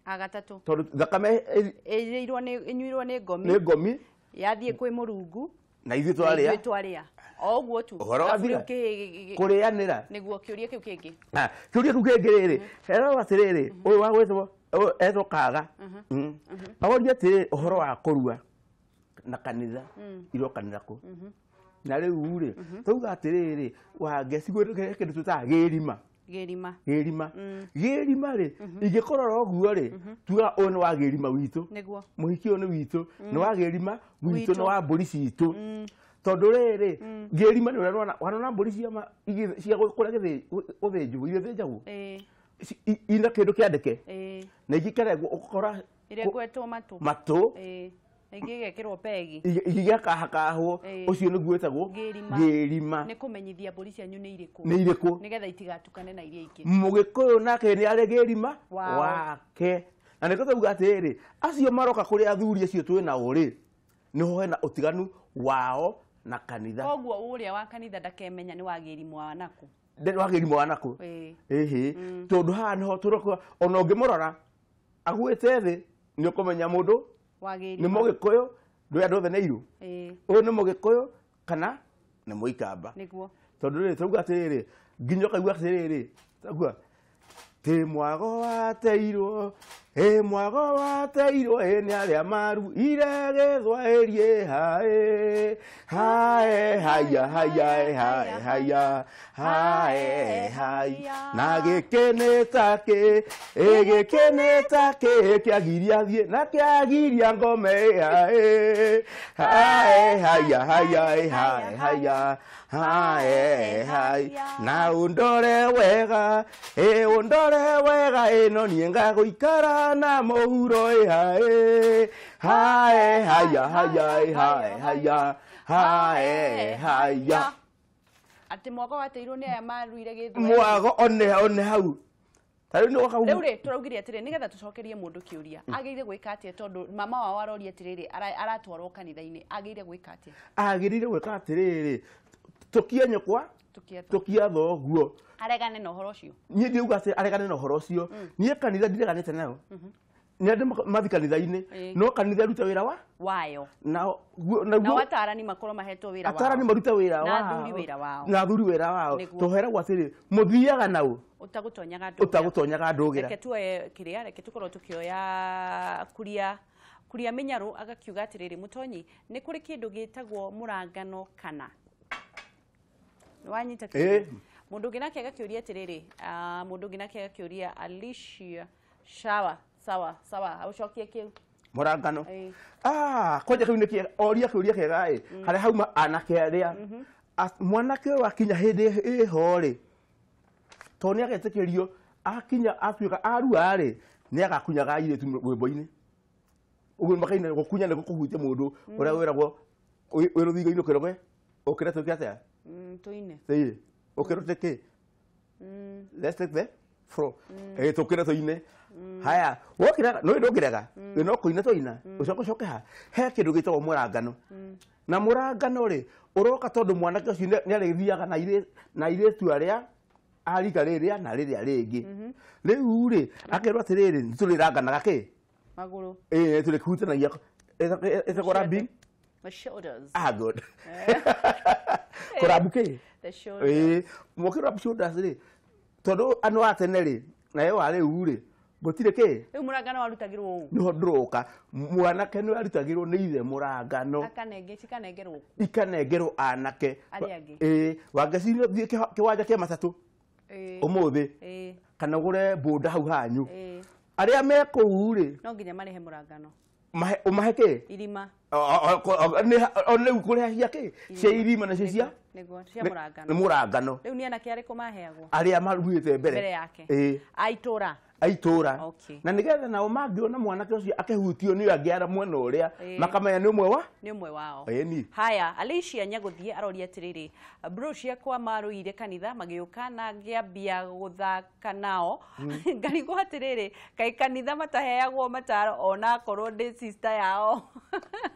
A gatatũ. Tondũ thakame ĩrĩirwo nĩ ĩnyuirwo nĩ ngomi. Nĩ ngomi. Yathiĩ kwĩ Mũrungu. Na ithuĩ twarĩa. Ithuĩ twarĩa. O ũguo tu. Ũhoro Arabu wathira. rĩu Kũrĩanĩra. Nĩguo kĩũria kĩu kĩngĩ. Ah, kĩũria kĩu kĩngĩ rĩrĩ herwo atĩrĩrĩ, ũyũ wa gwĩtwo ũyũ etwo kaga. Aroria atĩrĩrĩ, ũhoro wa kũrua na kanitha irokanĩra kũ? Na rĩu rĩ, tauga atĩrĩrĩ, wangeci gwĩ kĩndũ twĩtaga gĩrima. Gĩrima. Gĩrima, gĩrima rĩ, ingĩkorora ũguo rĩ, tuga ũyũ nĩ wa gĩrima witũ. Nĩguo. Mũhiki ũyũ nĩ witũ, nĩ wa gĩrima witũ. Witũ. Nĩ wa mbũri citũ, tondũ rĩrĩ, gĩrima nĩ ũrĩa wanona mbũri cia cia kũrĩa gũthĩnjwo, iria ithĩnjagwo ina kĩndũ kĩandĩke na ingĩ ikarengwo ũgakora Irengetwo matũ. Matũ. Na ingĩ igekĩrwo pegi. Igĩgakahakahwo. Ũcio nĩguo wĩtagwo Gĩrima. Gĩrima. Nĩ kũmenyithia mbũri cianyu nĩ irĩkũ. Nĩ irĩkũ. Nĩgetha itigatukane na iria ingĩ. Mũgĩkũyũ nake nĩ arĩ gĩrima Wao. wake, na nĩkĩo tauga atĩrĩrĩ, acio maroka kũrĩ athuri acio twĩ nao rĩ, nĩho hena ũtiganu wao na kanitha. Koguo ũrĩa wa kanitha ndakemenya nĩ wa gĩrima wa nakũ. Ndĩ wa gĩrima wa nakũ. Ĩhĩ, tondũ haha nĩho tũroka, ona ũngĩmũrora agwĩte thĩ nĩ ũkũmenya mũndũ Wa nĩ gĩrima. mũgĩkũyũ, ndũĩ andũ othe nĩ irũ. Ũyũ nĩ mũgĩkũyũ kana nĩ mũikamba. Nĩguo. Tondũ rĩrĩ, tauga atĩrĩrĩ, nginya ũkaigua atĩrĩrĩ, taigua tĩ mwago wateirwo, ĩ mwago wateirwo, ĩ nĩ arĩa maruire gĩthwaĩri, hae hae haya haya ĩ, hae haya hae hai, na gĩkĩ nĩ takĩ, ĩ gĩkĩ nĩ takĩ kĩagiria thiĩ na kĩagiria ngome, ĩ hae hae haya haya ĩ, hae haya hae hai, na ũndore wega, ĩ ũndore wega, ĩno niĩ ngagũikara na mũhuro, ĩ hae hae haya haya ĩ, hae haya hae haya. Atĩ mwago wateirwo nĩ aya maruire gĩthwaĩri. Mwago one hau ta rĩu nĩ woka. Rĩu rĩ, tũraugire atĩrĩ, nĩgetha tũcokerie mũndũ kĩũria, agĩrĩire gwĩka atĩa? Tondũ mama wao aroria atĩrĩrĩ, aratwarwo kanitha-inĩ, agĩrĩire gwĩka atĩa? Agĩrĩire gwĩka atĩrĩrĩ, tũkie nyũkwa. Tũkie Tũkia thoguo. Aregane na ũhoro ũcio. Niĩ ndiuga atĩ aregane na ũhoro ũcio. Niĩ kanitha ndireganĩte nayo, nĩ andũ mathi kanitha-inĩ, no kanitha ĩrute wĩra wa wayo. Naguo Nao atarani makorwo mahetwo wĩra wao. Atarani marute wĩra Na wao. athuri wĩra wao. Na athuri wĩra wao. Nĩguo. Tũheragwo atĩrĩ, mũthiaga nau ũtagũtonyaga ndũgĩra. Ũtagũtonyaga ndũgĩra. Reke tuoye kĩrĩa, reke tũkorwo tũkĩoya kuria kuria mĩnyarũ, agakiuga atĩrĩrĩ, mũtonyi, nĩ kũrĩ kĩndũ gĩtagwo mũrangano kana nĩ wanyita? Ĩĩ. Mũndũ ũngĩ nake agakĩũria atĩrĩrĩ, ah, mũndũ ũngĩ nake agakĩũria Alicia, sawa sawa sawa, ũcokie kĩu. Mũrangano. Ĩĩ. Ah, kwanja kĩu nĩ kĩega, oria kĩũria kĩega ĩ, harĩa hauma anake arĩa mwanake ũyũ akinya hĩndĩ ĩho rĩ, tondũ nĩ agetĩkĩrio akinya atuĩka arua rĩ, nĩ agakunyaga airĩtu rwĩmbo-inĩ ũguo makaina. Gũkunya nĩ gũkũhutia mũndũ ũrĩa wĩragwo wĩ rũthingo-inĩ, ũkĩroge ũkĩre tũke atĩa? Tũine. Ĩĩ, ũkĩre tũke, let's take the floor, ĩĩ, tũkĩre tũine. Haya, wokĩra no ndũngĩrega, ĩ no kũina tũina, ũcoke ũcoke ha he kĩndũ gĩtagwo mũrangano. Na mũrangano rĩ, ũroka tondũ mwanake ũcio nĩ arĩthiaga na na airĩtu arĩa a rika rĩrĩa na rĩrĩa rĩngĩ. Rĩu rĩ, akerwo atĩrĩrĩ, nĩ tũrĩranganaga kĩ? Magũrũ. Ĩĩ, tũrĩkũhutanagia, ĩtagwo rubbing. The shoulders. Ah, good, kũrambu kĩ? The shoulders. Ĩĩ, mwokĩra rub shoulders rĩ, tondũ andũ a tene rĩ, nayo wa rĩu rĩ, gũtirĩ kĩ. Rĩu mũrangano warutagĩrwo ũũ? Nĩho ndĩroka, mwanake nĩ arutagĩrwo nĩ ithe mũrangano. Akanenge, cikanengerwo kũ? Ikanengerwo anake Arĩa angĩ. Ĩĩ, wangeci, thiĩ kĩwanja kĩa matatũ ũmũthĩ kana ũgũre mbũnda hau hanyu, arĩa me kũu rĩ, no nginya marĩhe mũrangano. Ũmahe kĩ? Irima. O rĩu kũrĩha cia kĩ, cia irima nacio cia Nĩguo, cia nĩ mũrangano. Mũrangano. Rĩu nĩ anake arĩkũ maheagwo? Arĩa maruĩte mbere. Mbere yake. Ĩĩ. A itũra. A itũra. Okay. Na nĩgetha nao mangĩona mwanake ũcio akĩhutio nĩ angĩ ara mwena ũrĩa, makamenya nĩ ũmwe wa nĩ ũmwe wao. Ĩni. Haya, Alicia Nyagũthiĩ aroria atĩrĩrĩ, bro ciakwa marũire kanitha magĩũka na ngĩambia gũthaka nao, ngarigwo atĩrĩrĩ, kaĩ kanitha mataheagwo mataro ona akorwo ndĩ sister yao?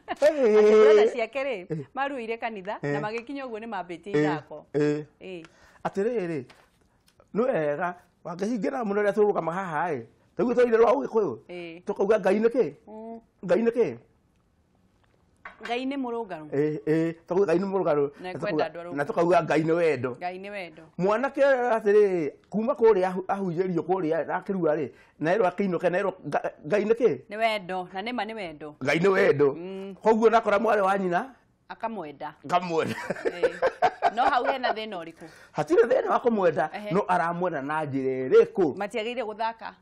Atĩ brother ciake rĩ, maruire kanitha na magĩkinya ũguo nĩ mambĩtie ithako. Ĩĩ. Atĩrĩrĩ, nĩ wega wangĩcingĩra mũno rĩrĩa tũrũgama haha ĩ, taguo twaire rwa ũgĩkũyũ, tũkauga Ngai nĩ kĩ? Ngai nĩ kĩ? Ngai nĩ mũrũngarũ. Tukauga Ngai nĩ mũrũngarũ. Na kwenda andũ arũngarũ. Na tukauga Ngai nĩ wendo. Ngai nĩ wendo. Mwanake atĩrĩrĩ kuma kũrĩa ahunjĩrio kũrĩa akĩrua rĩ na erwo akĩinũke na erwo Ngai nĩ kĩ? Nĩ wendo na nĩma nĩ wendo. Ngai nĩ wendo. Koguo nakora mwarĩ wa nyina akamwenda. Ngamwenda. No hau hena thĩna ũrĩkũ? Hatirĩ thĩna wa kũmwenda no aramwenda na njĩra ĩrĩkũ? Matiagĩrĩire gũthaka.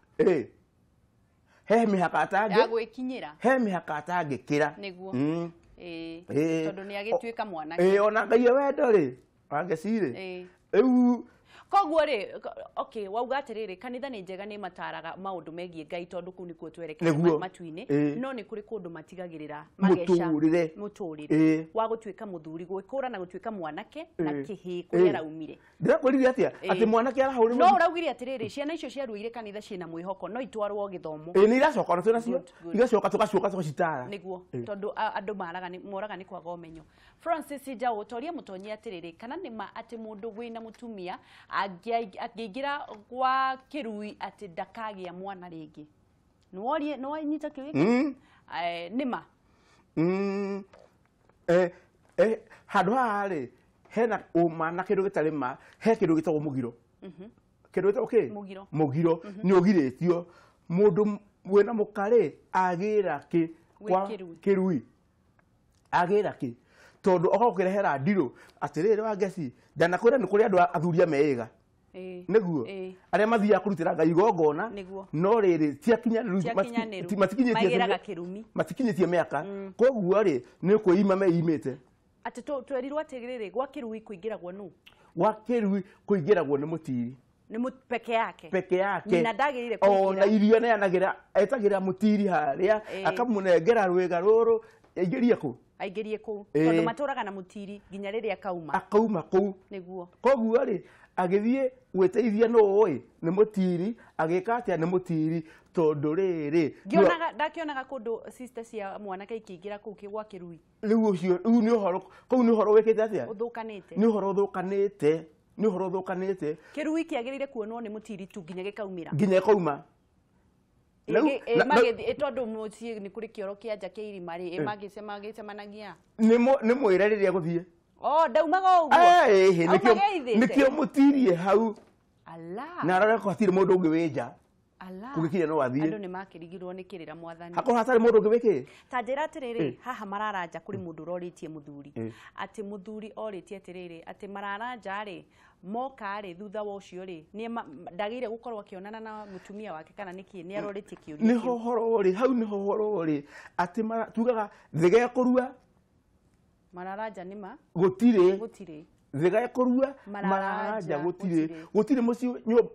He mĩhaka atangĩ ya gwĩkinyĩra. He mĩhaka atangĩkĩra. Nĩguo. Tondũ nĩ agĩtuĩka mwanake. Ona Ngai wendo rĩ wangeci rĩ rĩu koguo rĩ okay wauga atĩrĩrĩ kanitha nĩ njega nĩ mataraga maũndũ megiĩ Ngai tondũ kũu nĩkuo twerekeire matu-inĩ no nĩ kũrĩ kũndũ matigagĩrĩra mageca mũtũrĩre wa gũtuĩka mũthuri gwĩkũra na gũtuĩka mwanake na kĩhĩĩ kũrĩa araumire. Ndĩrakwĩrire atĩa atĩ mwanake arahũrĩrwo no ũraugire atĩrĩrĩ ciana icio ciaruire kanitha ciĩna mwĩhoko no itwarwo gĩthomo. Nĩ iracoka ona twĩnacio igacoka tũgacoka tũgacitara nĩguo tondũ andũ moraga nĩ kwaga ũmenyo. Francis Njaũ toria mũtonyi atĩrĩrĩ kana nĩ ma atĩ mũndũ wĩna mũtumia angĩingĩra gwa kĩrui atĩ ndakagĩa mwana rĩngĩ. Nĩworie nĩwanyita kĩu gĩkĩ? Nĩ ma? Handũ haha rĩ hena ũma na kĩndũ gĩtarĩ ma he kĩndũ gĩtagwo mũgiro. Kĩndũ gĩtagwo kĩ? Mũgiro. Mũgiro nĩ ũgirĩtio mũndũ wĩna mũka rĩ agĩra kĩ kwa kĩrui agĩra kĩ tondũ oka gũkĩrehera ndirũ atĩrĩrĩ Wangeci ndanakwĩra nĩ kũrĩ andũ athuri ameĩga nĩguo arĩa mathiaga kũrutĩra Ngai igongona no rĩrĩ ti akinyanĩru matikinyĩtie mĩaka koguo rĩ nĩ kwĩima meimĩte. Atĩ twerirwo atĩrĩrĩ gwa kĩrui kũingĩragwo nũ? Gwa kĩrui kũingĩragwo nĩ mũtiri nĩ peke yake peke yake nyina ndagĩrĩire kũingĩra ona irio neanagĩra etagĩra mũtiri harĩa akamũnengera rwĩga rũrũ aingĩrie kũ aingĩrie kũu tondũ matũraga na mũtiri nginya rĩrĩa akauma akauma kũu nĩguo. Koguo rĩ agĩthiĩ gwĩteithia nũ ũĩ nĩ mũtiri agĩka atĩa nĩ mũtiri tondũ rĩrĩ ndakĩonaga kũndũ sister cia mwanake ikĩingĩra kũu gwa kĩrui rĩu ũcio rĩu nĩ ũhoro kũu nĩ ũhoro wĩkĩte atĩa ũthũkanĩte nĩ ũhoro ũthũkanĩte nĩ ũhoro ũthũkanĩte. Kĩrui kĩagĩrĩire kuonwo nĩ mũtiri tu nginya gĩkaumĩra nginya ĩkauma tondũ mũciĩ nĩ kũrĩ kĩoro kĩa nja kĩa irima rĩ magĩcemanagia nĩ mwĩre rĩrĩa gũthiĩ ndaumaga ũguo nĩkĩo mũtirie hau na arore ko hatirĩ mũndũ ũngĩ wĩ nja kũgĩkinya no athiĩ andũ nĩ makĩrigirwo nĩ kĩrĩra mwathani hakorwo hatarĩ mũndũ ũngĩ wĩkĩ ta njĩra atĩrĩrĩ haha mararanja kũrĩ mũndũ ũrorĩtie mũthuri atĩ mũthuri orĩtie atĩrĩrĩ atĩ mararanja rĩ moka rĩ thutha wa ũcio rĩ ndagĩrĩire gũkorwo akĩonana na mũtumia wake kana nĩkĩ nĩ arorĩtie kĩũria kĩu. Nĩho ũhoro rĩ hau nĩho ũhoro rĩ atĩ tugaga thĩga ĩkũrua mararanja nĩ ma gũtirĩ gũtirĩ thĩga ĩkũrua mararanja gũtirĩ gũtirĩ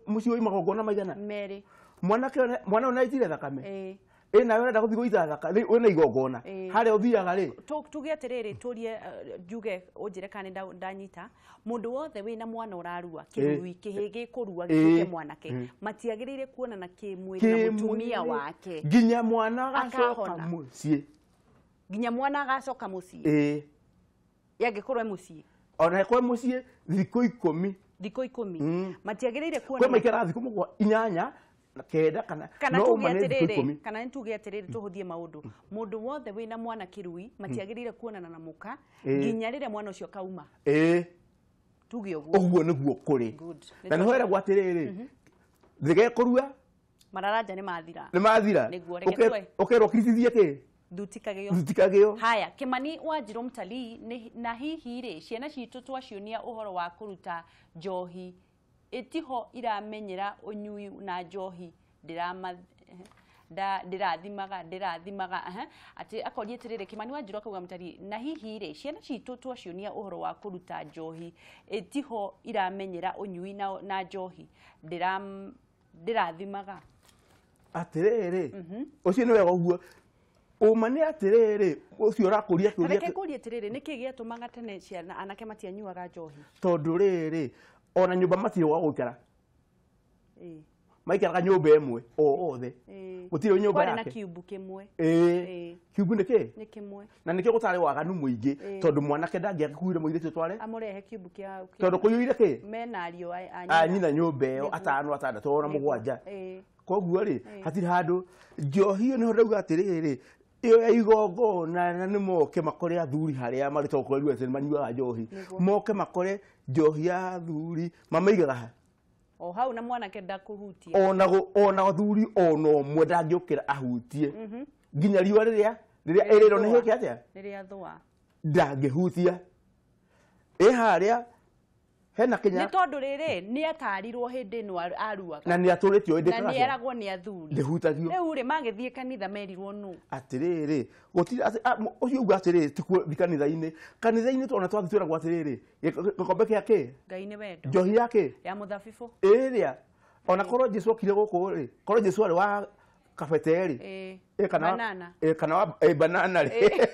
mũciĩ wĩ magongona maigana merĩ mwanake mwana ũyũ nĩaitire thakame ĩ nawe ũrenda gũthiĩ gũita thakame wĩna igongona harĩa ũthiaga rĩ tuge atĩrĩrĩ tũrie njuge ũnjĩre kana ndanyita mũndũ wothe wĩna mwana ũrarua kĩrui kĩhĩ gĩkũrua gĩtuĩke mwanake matiagĩrĩire kuonana kĩmwĩrĩ na mũtumia wake nginya mwana agacoka mũciĩ nginya mwana agacoka mũciĩ yangĩkorwo e mũciĩ ona ĩkorwo mũciĩ thikũ 10 thikũ 10 matiagĩrĩire kuonana kwĩ maikaraga thikũ 8 kenda kana no tuge atĩrĩrĩ kana nĩ tuge atĩrĩrĩ tũhũthie maũndũ mũndũ wothe wĩna mwana kĩrui matiagĩrĩire kuonana na mũka nginya rĩrĩa mwana ũcio akauma tuge ũguo ũguo nĩguo kũrĩ na nĩho eragwo atĩrĩrĩ thĩga ĩkũrua mararanja nĩ mathira nĩ mathira ũkerwo kiritithie kĩ thutikagĩo haya Kimani Wanjirũ mtalii na hihi rĩ ciana citũ twacionia ũhoro wa kũruta njohi ĩtiho iramenyera ũnyui na njohi ndĩrathimaga atĩ akoria atĩrĩrĩ Kimani Wanjirũ akauga mtalii na hihi rĩ ciana citũ twacionia ũhoro wa kũruta njohi ĩtiho iramenyera ũnyui na njohi ndĩrathimaga atĩrĩrĩ ũcio nĩ wega ũguo ũma nĩ atĩrĩrĩ ũcio ũrakũria kĩũria reke ngũrie atĩrĩrĩ nĩkĩ gĩatũmaga tene ciana anake matianyuaga njohi tondũ rĩrĩ ona nyũmba matirĩ gwa gũikara maikaraga nyũmba ĩmwe o othe gũtirĩ nyũmba yake na kiumbu kĩmwe kiumbu nĩ kĩ nĩ kĩmwe na nĩkĩo gũtarĩ waganu mũingĩ tondũ mwanake ndangĩakuire mũirĩtu tware amũrehe kiumbu kĩa tondũ kũiyũire kĩ mena ariũ a nyina nyũmba ĩyo 5 6 ona 7 koguo rĩ hatirĩ handũ njohi ĩyo nĩho ndauga atĩrĩrĩ Ĩyo ya igongona na nĩ moke makore athuri harĩa marĩ tondũ kũrerwo atĩ nĩ manyuaga njohi. Moke makore njohi ya athuri mamaigaga ha? O hau na mwanake ndakũhutia. Ona athuri ona ũmwe ndangĩũkĩra ahutie. Nginya riũa rĩrĩa ĩrĩrwo nĩ hĩkĩ atĩa? Rĩrĩa thũa. Ndangĩhutia. Ĩ harĩa hena kinya. Nĩ tondũ rĩrĩ nĩ atarirwo hĩndĩ ĩno aruaga. Na nĩ atũrĩtio ĩndĩ na nĩ eragwo nĩ athuri. Ndĩhutagio. Rĩu rĩ magĩthiĩ kanitha merirwo nũ? Atĩrĩrĩ, gũtirĩ ũcio uga atĩrĩrĩ ti kanitha-inĩ. Kanitha-inĩ ona twathiĩ twĩragwo atĩrĩrĩ, gĩkombe kĩa kĩ? Ngai nĩ wendo. Njohi ya kĩ? Ya mũthabibũ. Ĩrĩa. Ona korwo Jesũ okire gũkũ rĩ, korwo Jesũ arĩ wa kabete rĩ. Kana banana. Kana wa banana rĩ.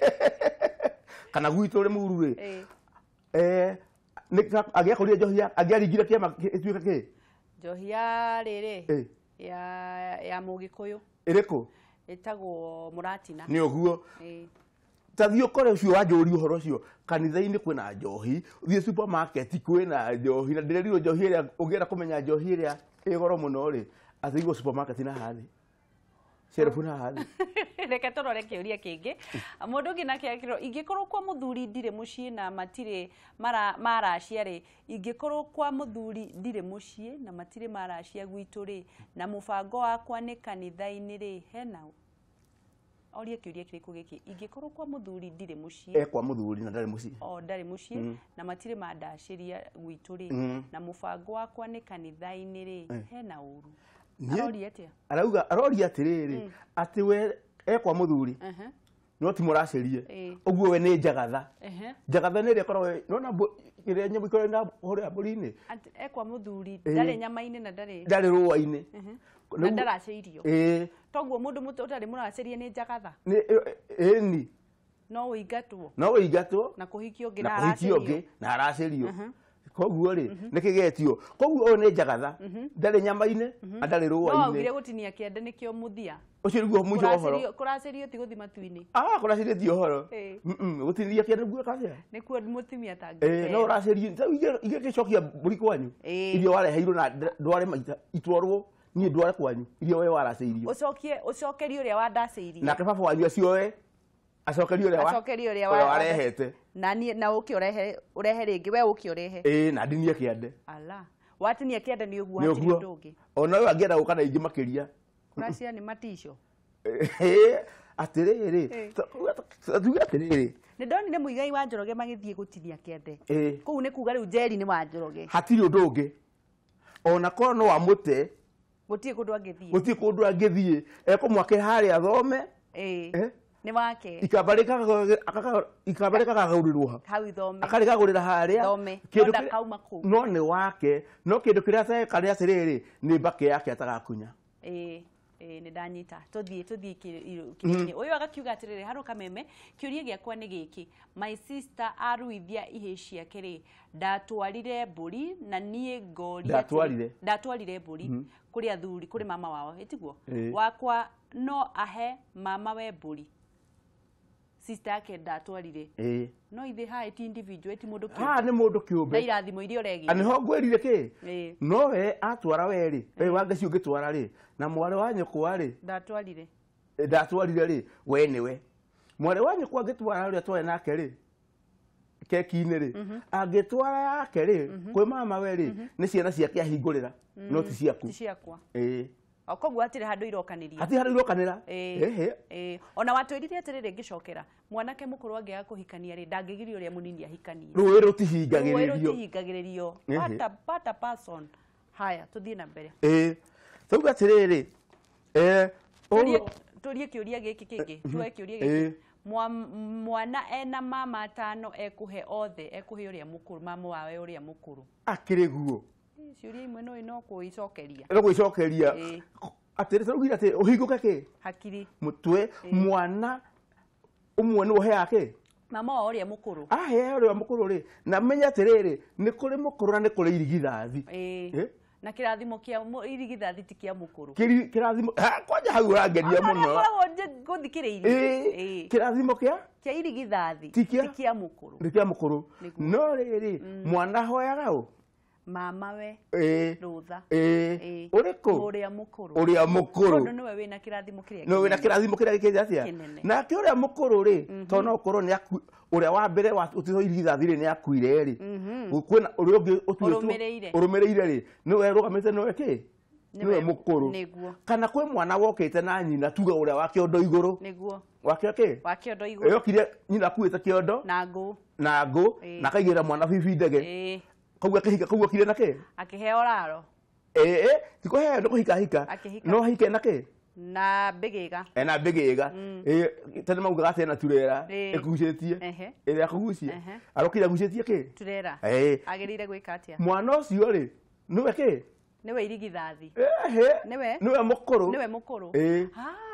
Kana gwitũ rĩ Mũru rĩ. Angĩakorire njohi angĩaringire kĩama ĩtuĩke kĩ? Njohi ya rĩrĩ ya Mũgĩkũyũ. Ĩrĩkũ? Ĩtagwo Mũratina. Nĩ ũguo. Ta thiĩ ũkore ũcio wanjũria ũhoro ũcio kanitha-inĩ kwĩna njohi, ũthiĩ supermarket kwĩna njohi, na ndĩrerirwo njohi ĩrĩa ũngĩenda kũmenya njohi ĩrĩa ĩ goro mũno rĩ, atĩ igwo supermarket na haha thĩ. Shelf na haha thĩ. Reke tũrore kĩũria kĩngĩ. Mũndũ ũngĩ nake akĩrwo ingĩkorwo kwa mũthuri ndirĩ mũciĩ na matirĩ maracia rĩ, ingĩkorwo kwa mũthuri ndirĩ mũciĩ na matirĩ maracia gwitũ rĩ, na mũbango wakwa nĩ kanitha-inĩ rĩ, hena orie kĩũria kĩrĩkũ gĩkĩ? Ingĩkorwo kwa mũthuri ndirĩ mũciĩ. Kwa mũthuri na ndarĩ mũciĩ. O ndarĩ mũciĩ na matirĩ mandacĩria gwitũ rĩ, na mũbango wakwa nĩ kanitha-inĩ rĩ, hena ũru. Aroria atĩa? Arauga aroria atĩrĩrĩ atĩ we ekwa mũthuri no ti mũracĩrie ũguo we nĩ njagatha. Njagatha nĩ ĩrĩa ĩkoragwo nona ĩrĩa nyamũ ĩkoragwo na ũhoro ya mbũri-inĩ. Ekwa mũthuri ndarĩ nyama-inĩ na ndarĩ rũa-inĩ na ndaracĩirio. Toguo mũndũ ũtarĩ mũracĩrie nĩ njagatha. Ĩni. No ũingatwo. No ũingatwo na kũhikio ũngĩ na aracĩrio. Na aracĩrio. Koguo rĩ nĩ kĩgetio. Koguo ũyũ nĩ njagatha. Ndarĩ nyama-inĩ na ndarĩ rũa-inĩ. No augire gũtinia kĩande nĩkĩo mũthia. Ũcio nĩguo mũico wa ũhoro. Kũracĩrio ti gũthiĩ matu-inĩ. Kũracĩrio ti ũhoro. Gũtinĩria kĩande nĩguo kũracĩra. Nĩkuo mũtumia atangĩte. No ũracĩrio ingĩgĩcokia mbũri kwanyu. Iria wareheirwo na ndware maita itwarwo niĩ ndware kwanyu iria we waracĩirio. Ũcokie ũcokerie ũrĩa wandacĩirie. Nake baba wanyu acioe acokerie ũrĩa warehete. Na niĩ na ũke ũrehe rĩngĩ we ũke ũrehe. Na ndinie kĩande. Ala. Watinia kĩande nĩ ũguo hatirĩ ũndũ ũngĩ. Ona ũyũ angĩenda gũka na ingĩ makĩria. Kũracia nĩ matico. Atĩrĩrĩ, tuge atĩrĩrĩ. Nĩ ndonire Muigai wa Njoroge magĩthiĩ gũtinia kĩande. Kũu nĩ kuga rĩu Njeri nĩ wa Njoroge. Hatirĩ ũndũ ũngĩ. Ona korwo no amũte. Gũtirĩ kũndũ angĩthiĩ. Gũtirĩ kũndũ angĩthiĩ. Ekũmwakĩra harĩa athome. Nĩ wake. Ikamba rĩkagagũrĩrwo ha. Hau ithome. Akarĩkagũrĩra harĩa. Thome. No ndakauma kũu. No nĩ wake. No kĩndũ kĩrĩa ateka nĩ atĩrĩrĩ, nĩ mbakĩ yake atagakunya. Nĩ ndanyita. Tũthiĩ kĩũria-inĩ. Ũyũ agakiuga atĩrĩrĩ, haro Kameme, kĩũria gĩakwa nĩ gĩkĩ. My sister aruithia ihĩĩ ciake rĩ, ndatwarire mbũri na niĩ ngoria ndatwarire mbũri kũrĩ athuri, kũrĩ mama wao, ĩtiguo? Wakwa no ahe mama we mbũri. Sister yake ndatwarire. No ithe hae ti individual, ti mũndũ kĩũmbe. Haha nĩ mũndũ kĩũmbe. Na irathimo iria ũregire. Na nĩho ngwĩrire kĩ? No we atwara we rĩ, we wangeci ũngĩtwara rĩ, na mwarĩ wa nyũkwa rĩ. Ndatwarire. Ndatwarire rĩ, we nĩwe. Mwarĩ wa nyũkwa angĩtwara ũrĩa twarĩ nake rĩ, keki-inĩ rĩ, angĩtwara yake rĩ, kwĩ mama we rĩ, nĩ ciana ciake ahingũrĩra, no ti ciaku. Ti ciakwa. Koguo hatirĩ handũ irokanĩria. Hatirĩ handũ irokanĩra. Ona watwĩrire atĩrĩrĩ ngĩcokera, mwanake mũkũrũ angĩaga kũhikania rĩ, ndangĩgiria ũrĩa mũnini ahikanie. Rũĩ rũtihingagĩrĩrio. Rũĩ rũtihingagĩrĩrio. What a person. Haya, tũthiĩ na mbere. Tauga atĩrĩrĩ, tũrie kĩũria gĩkĩ kĩngĩ. Tuoe kĩũria gĩkĩ. Mwana ena mama atano ekũhe othe, ekũhe ũrĩa mũkũrũ, mama wawe ũrĩa mũkũrũ. Akĩrĩ guo. Ciũria imwe no kũicokeria. No kũicokeria. Atĩrĩ tũraugire atĩ ũhingũke kĩ? Hakiri. Mũtwe mwana ũmwe nĩ ũheaga kĩ? Mama wa ũrĩa mũkũrũ. Ahea ũrĩa mũkũrũ rĩ, na menye atĩrĩrĩ, nĩ kũrĩ mũkũrũ na nĩ kũrĩ irigithathi. Na kĩrathimo kĩa irigithathi ti kĩa mũkũrũ. Kĩrathimo kwanja hau ũrangeria mũno. Ngoragwo ngũthikĩrĩirie. Kĩrathimo kĩa? Kĩa irigithathi ti kĩa mũkũrũ. Nĩ kĩa mũkũrũ. No rĩrĩ, mwana ahoyaga ũ? Mama we Ĩĩ. rũtha. Ĩĩ. Ĩĩ. Ũrĩkũ? Ũrĩa mũkũrũ. Ũrĩa mũkũrũ. Tondũ nĩwe wĩna kĩrathimo kĩrĩa No wĩna kĩnene. kĩrathimo kĩrĩa gĩkĩte atĩa? Kĩnene. Nake ũrĩa mũkũrũ rĩ, tondũ no ũkorwo nĩ ũrĩa wa mbere ũtuĩtwo irigithathi rĩ nĩ akuire rĩ, kwĩna ũrĩa ũngĩ ũtuĩtwo Ũrũmĩrĩire. ũrũmĩrĩire rĩ, nĩwe ũrũgamĩte nĩwe kĩ? Nĩwe mũkũrũ. Nĩguo. Kana kwĩ mwana wokĩte na nyina tuge ũrĩa wa kĩondo igũrũ. Nĩguo. Wa kĩo kĩ? Wa kĩondo igũrũ. Yokire nyina akuĩte kĩondo Na ngũ. na ngũ Ĩĩ. na akaigĩrĩra mwana bibi ndege. Ĩĩ. Koguo akĩhika, koguo okire na kĩ? Akĩheo raro. Ĩĩ, ti kũheo nĩ kũhika hika. Akĩhika. No ahike na kĩ? Na mbĩgĩga. Ena mbĩgĩga. Ĩĩ, tene maugaga atĩ ena turera Ĩĩ. ĩgucĩtie. Ehe. Ĩrĩa akũgucia. Ehe. Arokire agucĩtie kĩ? Turera. Ĩĩ. Agĩrĩire gwĩka atĩa? Mwana ũcio rĩ, nĩwe kĩ? Nĩwe irigithathi. Ehe. Nĩwe? Nĩwe mũkũrũ. Nĩwe mũkũrũ. Ĩĩ.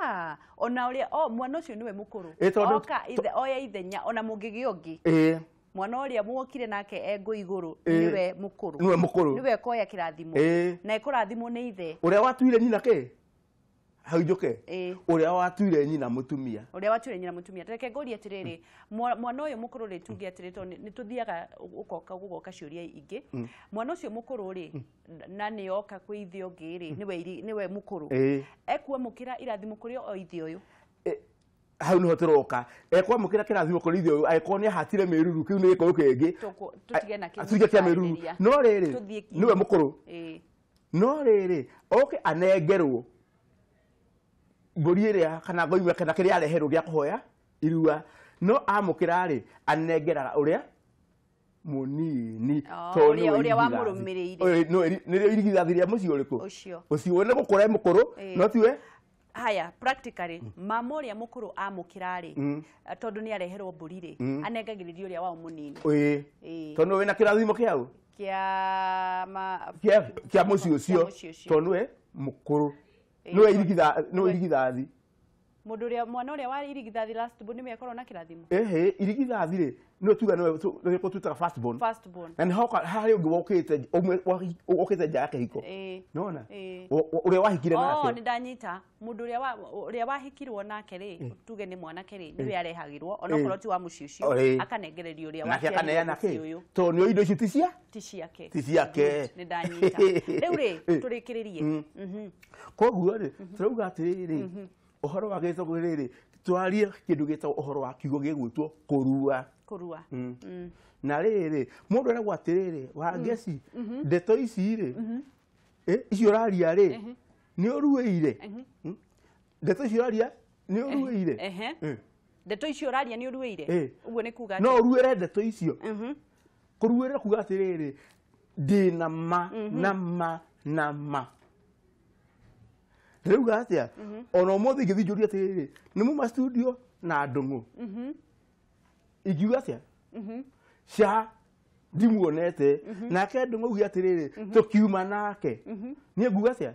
Ah, ona ũrĩa o mwana ũcio nĩwe mũkũrũ. Ĩĩ, tondũ- Oka ithe oya ithenya ona mũngĩgĩa ũngĩ. Ĩĩ. Mwana ũrĩa muokire nake engũ igũrũ Ĩĩ. nĩwe mũkũrũ. Nĩwe mũkũrũ. Nĩwe ekoya kĩrathimo. Ĩĩ. Na ekũrathimwo nĩ ithe. Ũrĩa watuire nyina kĩ? Hau njũke. Ĩĩ. Ũrĩa watuire nyina mũtumia. Ũrĩa watuire nyina mũtumia. Reke ngũrie atĩrĩrĩ, mwana ũyũ mũkũrũ rĩ, tuge atĩrĩ, tondũ nĩ tũthiaga ũgoka gũgoka ciũria ingĩ. Mwana ũcio mũkũrũ rĩ, na nĩ oka kwĩ ithe ũngĩ rĩ, nĩwe mũkũrũ. Ĩĩ. Ekuamũkĩra irathimo kũrĩ o ithe ũyũ. Hau nĩho tũroka. Ekwamũkĩra kĩrathimo kũrĩ ithe ũyũ angĩkorwo nĩ ahatire mĩruru, kĩu nĩ gĩkũyũ kĩngĩ. Tũtige nakĩo Tũtige kĩa mĩruru. gũtarĩria. No rĩrĩ, Tũthiĩ nĩwe mũkũrũ. Ĩĩ. No rĩrĩ, oke anengerwo mbũri ĩrĩa kana ngoimwe kana kĩrĩa areherwo gĩa kũhoya irua, no amũkĩra rĩ, anengeraga ũrĩa mũnini. Oh, Tondũ ũrĩa- nĩwe ũrĩa irigithathi. wamũrũmĩrĩire. Ĩĩ, nĩrĩo irigithathi rĩa mũciĩ ũrĩkũ? Ũcio. Ũcio nĩ gũkũra e mũkũrũ, Ĩĩ. no tiwe? Haya, practically mama ũrĩa mũkũrũ amũkĩra rĩ, tondũ nĩ areherwo mbũri rĩ, anengagĩrĩria ũrĩa wao mũnini. Ĩĩ. Ĩĩ. Tondũ wĩna kĩrathimo kĩau? Kĩa ma Kĩa mũciĩ ũcio. Kĩa mũciĩ ũcio. Tondũ nĩwe mũkũrũ. Ĩĩ, Nĩwe tondũ- nĩwe irigithathi. Mũndũ ũrĩa mwana ũrĩa wa irigithathi last born nĩwe akorwo na kĩrathimo. Ĩhĩ, irigithathi rĩ, nĩwe tuga nĩwe tũĩtaga first born. First born. Na nĩ hoka harĩ ũngĩ wokĩte ũmwe wokĩte nja ya kĩhiko. Ĩĩ. Nĩwona? Ĩĩ. Ũrĩa wahikire Oh, nake. nĩ ndanyita. Mũndũ ũrĩa wahikirwo nake rĩ, tuge nĩ mwanake rĩ, nĩwe arehagĩrwo onokorwo ti wa mũciĩ ũcio, Ĩĩ. akanengererio ũrĩa Nake waciarirwo akaneana mũciĩ kĩ? ũyũ. Tondũ nĩo indo icio ti cia? Ti ciake. Ti ciake. Good, nĩ ndanyita. Rĩu rĩ, tũrĩkĩrĩrie. Koguo rĩ, tũrauga atĩrĩrĩ, ũhoro wa gĩtagwo rĩrĩ, twarie kĩndũ gĩtagwo ũhoro wa kiugo gĩgwĩtwo kũrua. Kũrua. Na rĩrĩ, mũndũ eragwo atĩrĩrĩ, Wangeci, ndeto ici rĩ, icio ũraria rĩ, nĩ ũruĩire. Ndeto icio ũraria nĩ ũruĩire. Ehe. Ndeto icio ũraria nĩ ũruĩire. Ĩĩ. Ũguo nĩ kuga No atĩa? ũruĩre ndeto icio. Kũruĩra kuga atĩrĩrĩ, ndĩna ma na ma na ma. Ndĩrauga atĩa? Ona ũmũthĩ ingĩthiĩ njũrie atĩrĩrĩ, nĩ muma studio na ndũng'ũ. Ingiuga atĩa? Ca ndimuonete. Nake ndũng'ũ auge atĩrĩrĩ, tũkiuma nake. Niĩ nguga atĩa?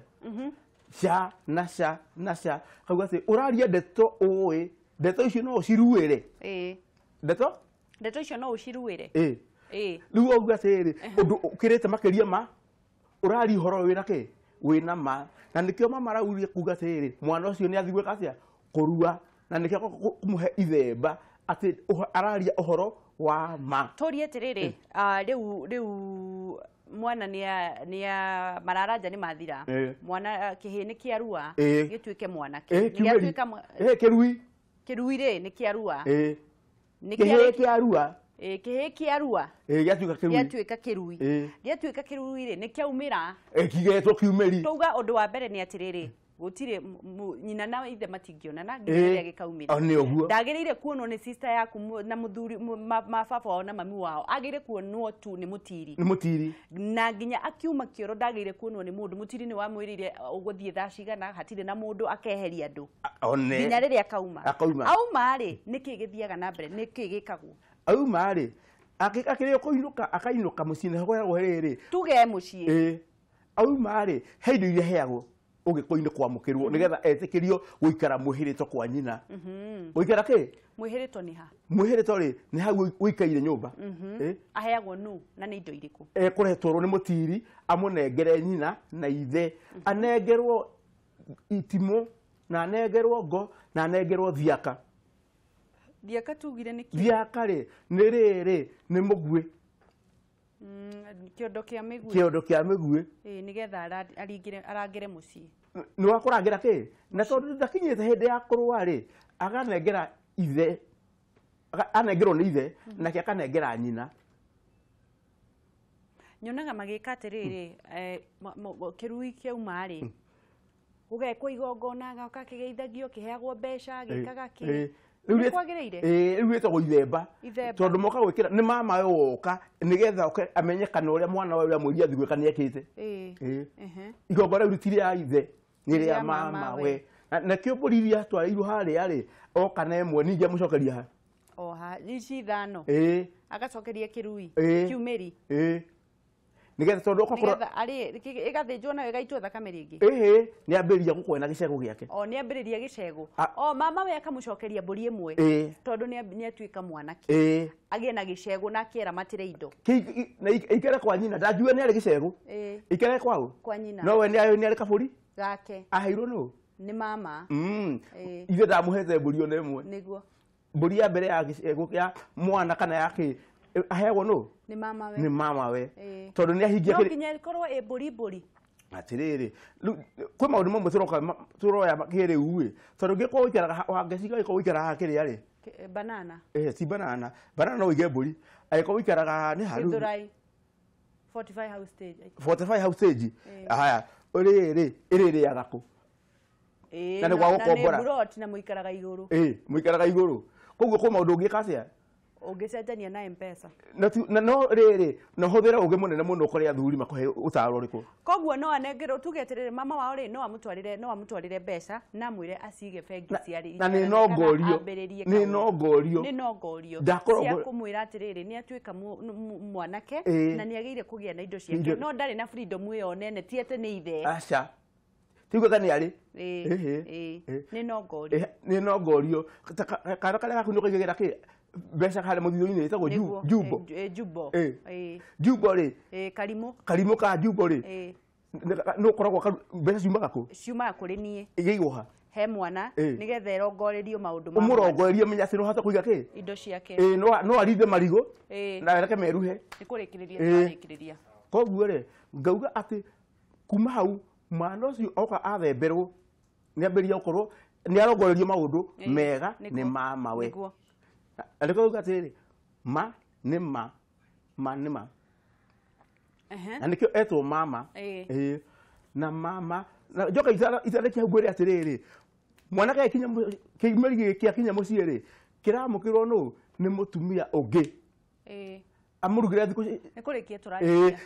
Ca na ca na ca. Kauga atĩ ũraria ndeto ũĩ, ndeto icio no ũciruĩre. Ĩĩ. Ndeto? Ndeto icio no ũciruĩre. Ĩĩ. Ĩĩ. Rĩu auga atĩrĩrĩ, ũndũ ũkĩrĩte makĩria ma ũraria ũhoro wĩna kĩ? Wĩna ma. Na nĩkĩo mama araurie kuga atĩrĩrĩ, mwana ũcio nĩ athiĩ gwĩka atĩa? Kũrua. Na nĩkĩo kũmũhe ithemba atĩ araria ũhoro wa ma. Tũrie atĩrĩrĩ, rĩu mwana nĩ mararanja nĩ mathira. Ĩĩ. Mwana kĩhĩ nĩ kĩarua, Ĩĩ. gĩtuĩke mwanake. Ĩĩ, Nĩ kiumĩri. gĩatuĩka Ĩĩ, kĩrui. kĩrui rĩ, nĩ kĩarua. Ĩĩ. Nĩ Kĩhĩ kĩarua. Ĩĩ, kĩhĩ kĩarua. Ĩĩ, gĩatuĩka kĩrui. Gĩatuĩka kĩrui. Ĩĩ. Gĩatuĩka kĩrui rĩ, nĩ kĩaumĩra. Ĩĩ, kĩgetwo kiumĩri. Twauga ũndũ wa mbere nĩ atĩrĩrĩ, gũtirĩ nyina na ithe matingĩonana nginya Ĩĩ. rĩrĩa gĩkaumĩra. O, nĩ ũguo. Ndagĩrĩire kuonwo nĩ sister yaku na mũthuri ma baba wao na mami wao. Agĩrĩire kuonwo tu nĩ mũtiri. Nĩ mũtiri. Na nginya akiuma kĩoro ndagĩrĩire kuonwo nĩ mũndũ. Mũtiri nĩ wamwĩrire ũgũthiĩ thaa cigana, hatirĩ na mũndũ, akeheria andũ. One. Nginya rĩrĩa akauma. Akauma. Auma rĩ, nĩkĩ gĩthiaga na mbere? Nĩkĩ gĩkagwo? Auma rĩ, akĩrĩ kũinũka, akainũka mũciĩ nĩ kwĩragwo rĩrĩ. Tuge mũciĩ. Ĩĩ. Auma rĩ, he indo iria aheagwo ũgĩkũyũ-inĩ kwamũkĩrwo nĩgetha etĩkĩrio gũikara mwĩhĩrĩtwo kwa nyina. Gũikara kĩ? Mwĩhĩrĩtwo nĩ ha? Mwĩhĩrĩtwo rĩ, nĩ hau ũikaire nyũmba. Ĩĩ. Aheagwo nũ na nĩ indo irĩkũ? Ekũretwo nĩ mũtiri, amũnengere nyina na ithe. Anengerwo itimũ, na anengerwo ngo, na anengerwo thiaka. Thiaka tugire nĩ kĩ? Thiaka rĩ, nĩ rĩrĩ, nĩ mũguĩ. Kĩondo kĩa mĩguĩ. Kĩondo kĩa mĩguĩ. Ĩĩ, nĩgetha arangĩre mũciĩ. Nĩ wa kũrangĩra kĩ? Na tondũ ndakinyĩte hĩndĩ ya kũrũa rĩ, akanengera ithe, anengerwo nĩ ithe, nake akanengera nyina. Nyonaga magĩka atĩrĩrĩ, kĩrui kĩauma rĩ, gũgekwo igongona, goka kĩgeithagio, kĩheagwo mbeca, gĩkaga kĩ. Rĩu kwagĩrĩire? Ĩĩ, rĩu ĩtagwo ithemba. Tondũ moka gwĩkĩra nĩ mama we woka nĩgetha oke amenye kana ũrĩa mwana we ũrĩa mũiri athiĩ gwĩka nĩekĩte. Ĩĩ. Igongona rĩu ti rĩa ithe, nĩ rĩa mama we. Na kĩo mbũri iria atwarĩirwo harĩa rĩ, oka na ĩmwe ningĩ amũcokeria ha. Oha, ici ithano. Ĩĩ. Agacokeria kĩrui, kiumĩri. Ĩĩ. Nĩgetha tondũ oka kũrora nĩgetha arĩ ĩgathĩnjwo nayo ĩgaitwo thakame rĩngĩ. Ĩhĩ, nĩambĩrĩria gũkwena gĩcegũ gĩake. O nĩambĩrĩria gĩcegũ. O mama we akamũcokeria mbũri ĩmwe. Tondũ nĩatuĩka mwanake. Agĩe na gĩcegũ na akĩeramatĩre indo. Na ikare kwa nyina, ndanjue nĩ arĩ gĩcegũ. Ikare kwa ũ? Kwa nyina. No we nĩ arĩ kabũri? Gake. Aheirwo nũ? Nĩ mama. Ithe ndamũhete mbũri ona ĩmwe. Nĩguo. Mbũri ya mbere ya gĩcegũ kĩa mwana kana ya kĩ aheagwo nũ? Nĩ mama we. Nĩ mama we. Tondũ nĩ ahingia No nginya ĩkorwo ĩ mbũri mbũri. Atĩrĩrĩ, kwĩ maũndũ mamwe tũroka tũroya kĩrĩu ĩ, tondũ ũngĩkorwo ũikaraga wangeci ũngĩkorwo ũikaraga kĩrĩa rĩ. Banana. Ti banana. Banana no ũige mbũri. Angĩkorwo ũikaraga nĩ ha rĩu. Gĩthũrai. 45 house stage. 45 house stage. Haya, rĩrĩ ĩrĩrĩaga kũ? Na nĩ gwa gũkombora. Na nĩ buroti na mũikaraga igũrũ. Ĩĩ, mũikaraga igũrũ. Koguo kwĩ maũndũ ũngĩka atĩa? Ũngĩcenjania na M-Pesa. Na no rĩrĩ, no hũthĩre ũgĩ mũnene mũno kũrĩ athuri makũhe ũtaro ũrĩkũ. Koguo no anengerwo tuge atĩrĩrĩ, mama wao rĩ, no amũtwarĩre mbeca na amwĩre acige bengi ciarĩ. Na nĩ nongorio. Nĩ nongorio. Nĩ nongorio. Cia kũmwĩra atĩrĩrĩ, nĩ atuĩka mwanake na nĩ agĩrĩire kũgĩa na indo ciake. No ndarĩ na freedom ĩyo nene, ti atĩ nĩ ithe. Aca. Tiguo ta nĩ arĩ. Nĩ nongorio. Nĩ nongorio. Kana karĩa gaku nĩ ũkaigagĩra kĩ? Mbeca harĩa mũthithũ-inĩ ĩtagwo jumbo. Jumbo. Jumbo rĩ. Karimũ. Karimũ ka jumbo rĩ. Nĩ ũkoragwo mbeca ciumaga kũ? Ciumaga kũrĩ niĩ. Igĩigwo ha? He mwana nĩgetha ĩrongorerio maũndũ ma. Ũmũrongorerie menye atĩ no ũhote kũiga kĩ? Indo ciake. No arithe marigũ. Na areke meruhe. Nĩ kũrĩkĩrĩria tũrarĩkĩrĩria. Koguo rĩ, ngauga atĩ kuma hau mwana ũcio oka athemberwo nĩ ambĩrĩria gũkorwo nĩ arongorerio maũndũ mega nĩ mama we. Na nĩkĩo ngauga atĩrĩrĩ, ma nĩ ma, ma nĩ ma. Na nĩkĩo etwo mama. Na mama, na njoka itarĩkia hau ngwĩre atĩrĩrĩ, mwanake akinya kĩmeri gĩkĩ akinya mũciĩ rĩ, kĩramũkĩrwo nũ? Nĩ mũtumia ũngĩ. Amũrugĩre thikũ Nĩ kũrĩkia tũrarĩkia.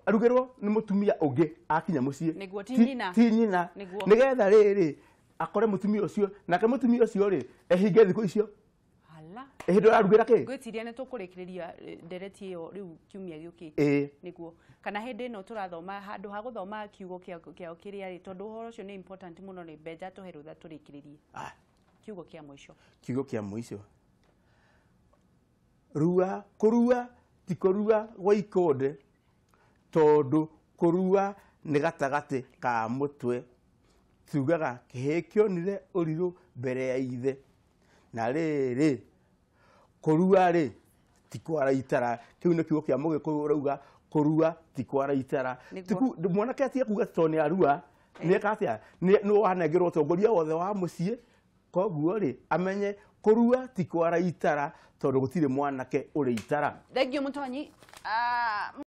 Arugĩrwo nĩ mũtumia ũngĩ akinya mũciĩ. Nĩguo, ti nyina. Ti nyina. Nĩgetha rĩrĩ akore mũtumia ũcio, nake mũtumia ũcio rĩ, ehinge thikũ icio. Hĩndĩ ũrarugĩra kĩ? Ngwĩciria nĩ tũkũrĩkĩrĩria ndereti ĩyo rĩu kiumia gĩũkĩte. Nĩguo. Kana hĩndĩ ĩno tũrathoma handũ ha gũthoma kiugo kĩao kĩrĩa rĩ, tondũ ũhoro ũcio nĩ important mũno rĩ, Benja tũhe rũtha tũrĩkĩrĩrie. Kiugo kĩa mũico. Kiugo kĩa mũico. Rua, kũrua ti kũrua gwa ikonde, tondũ kũrua nĩ gatagatĩ ka mũtwe. Tugaga kĩhĩĩ kĩonire ũrirũ mbere ya ithe. Na rĩrĩ, kũrua rĩ ti kwara itara. Kĩu nĩ kiugo kĩa Mũgĩkũyũ ũrauga kũrua ti kwara itara. Mwanake atige kuga tondũ nĩ arua, nĩ eka atĩa? Nĩ wanengerwo ũtongoria wothe wa mũciĩ. Koguo rĩ, amenye kũrua ti kwara itara tondũ gũtirĩ mwanake ũrĩ itara. Thengiũ Mũtonyi.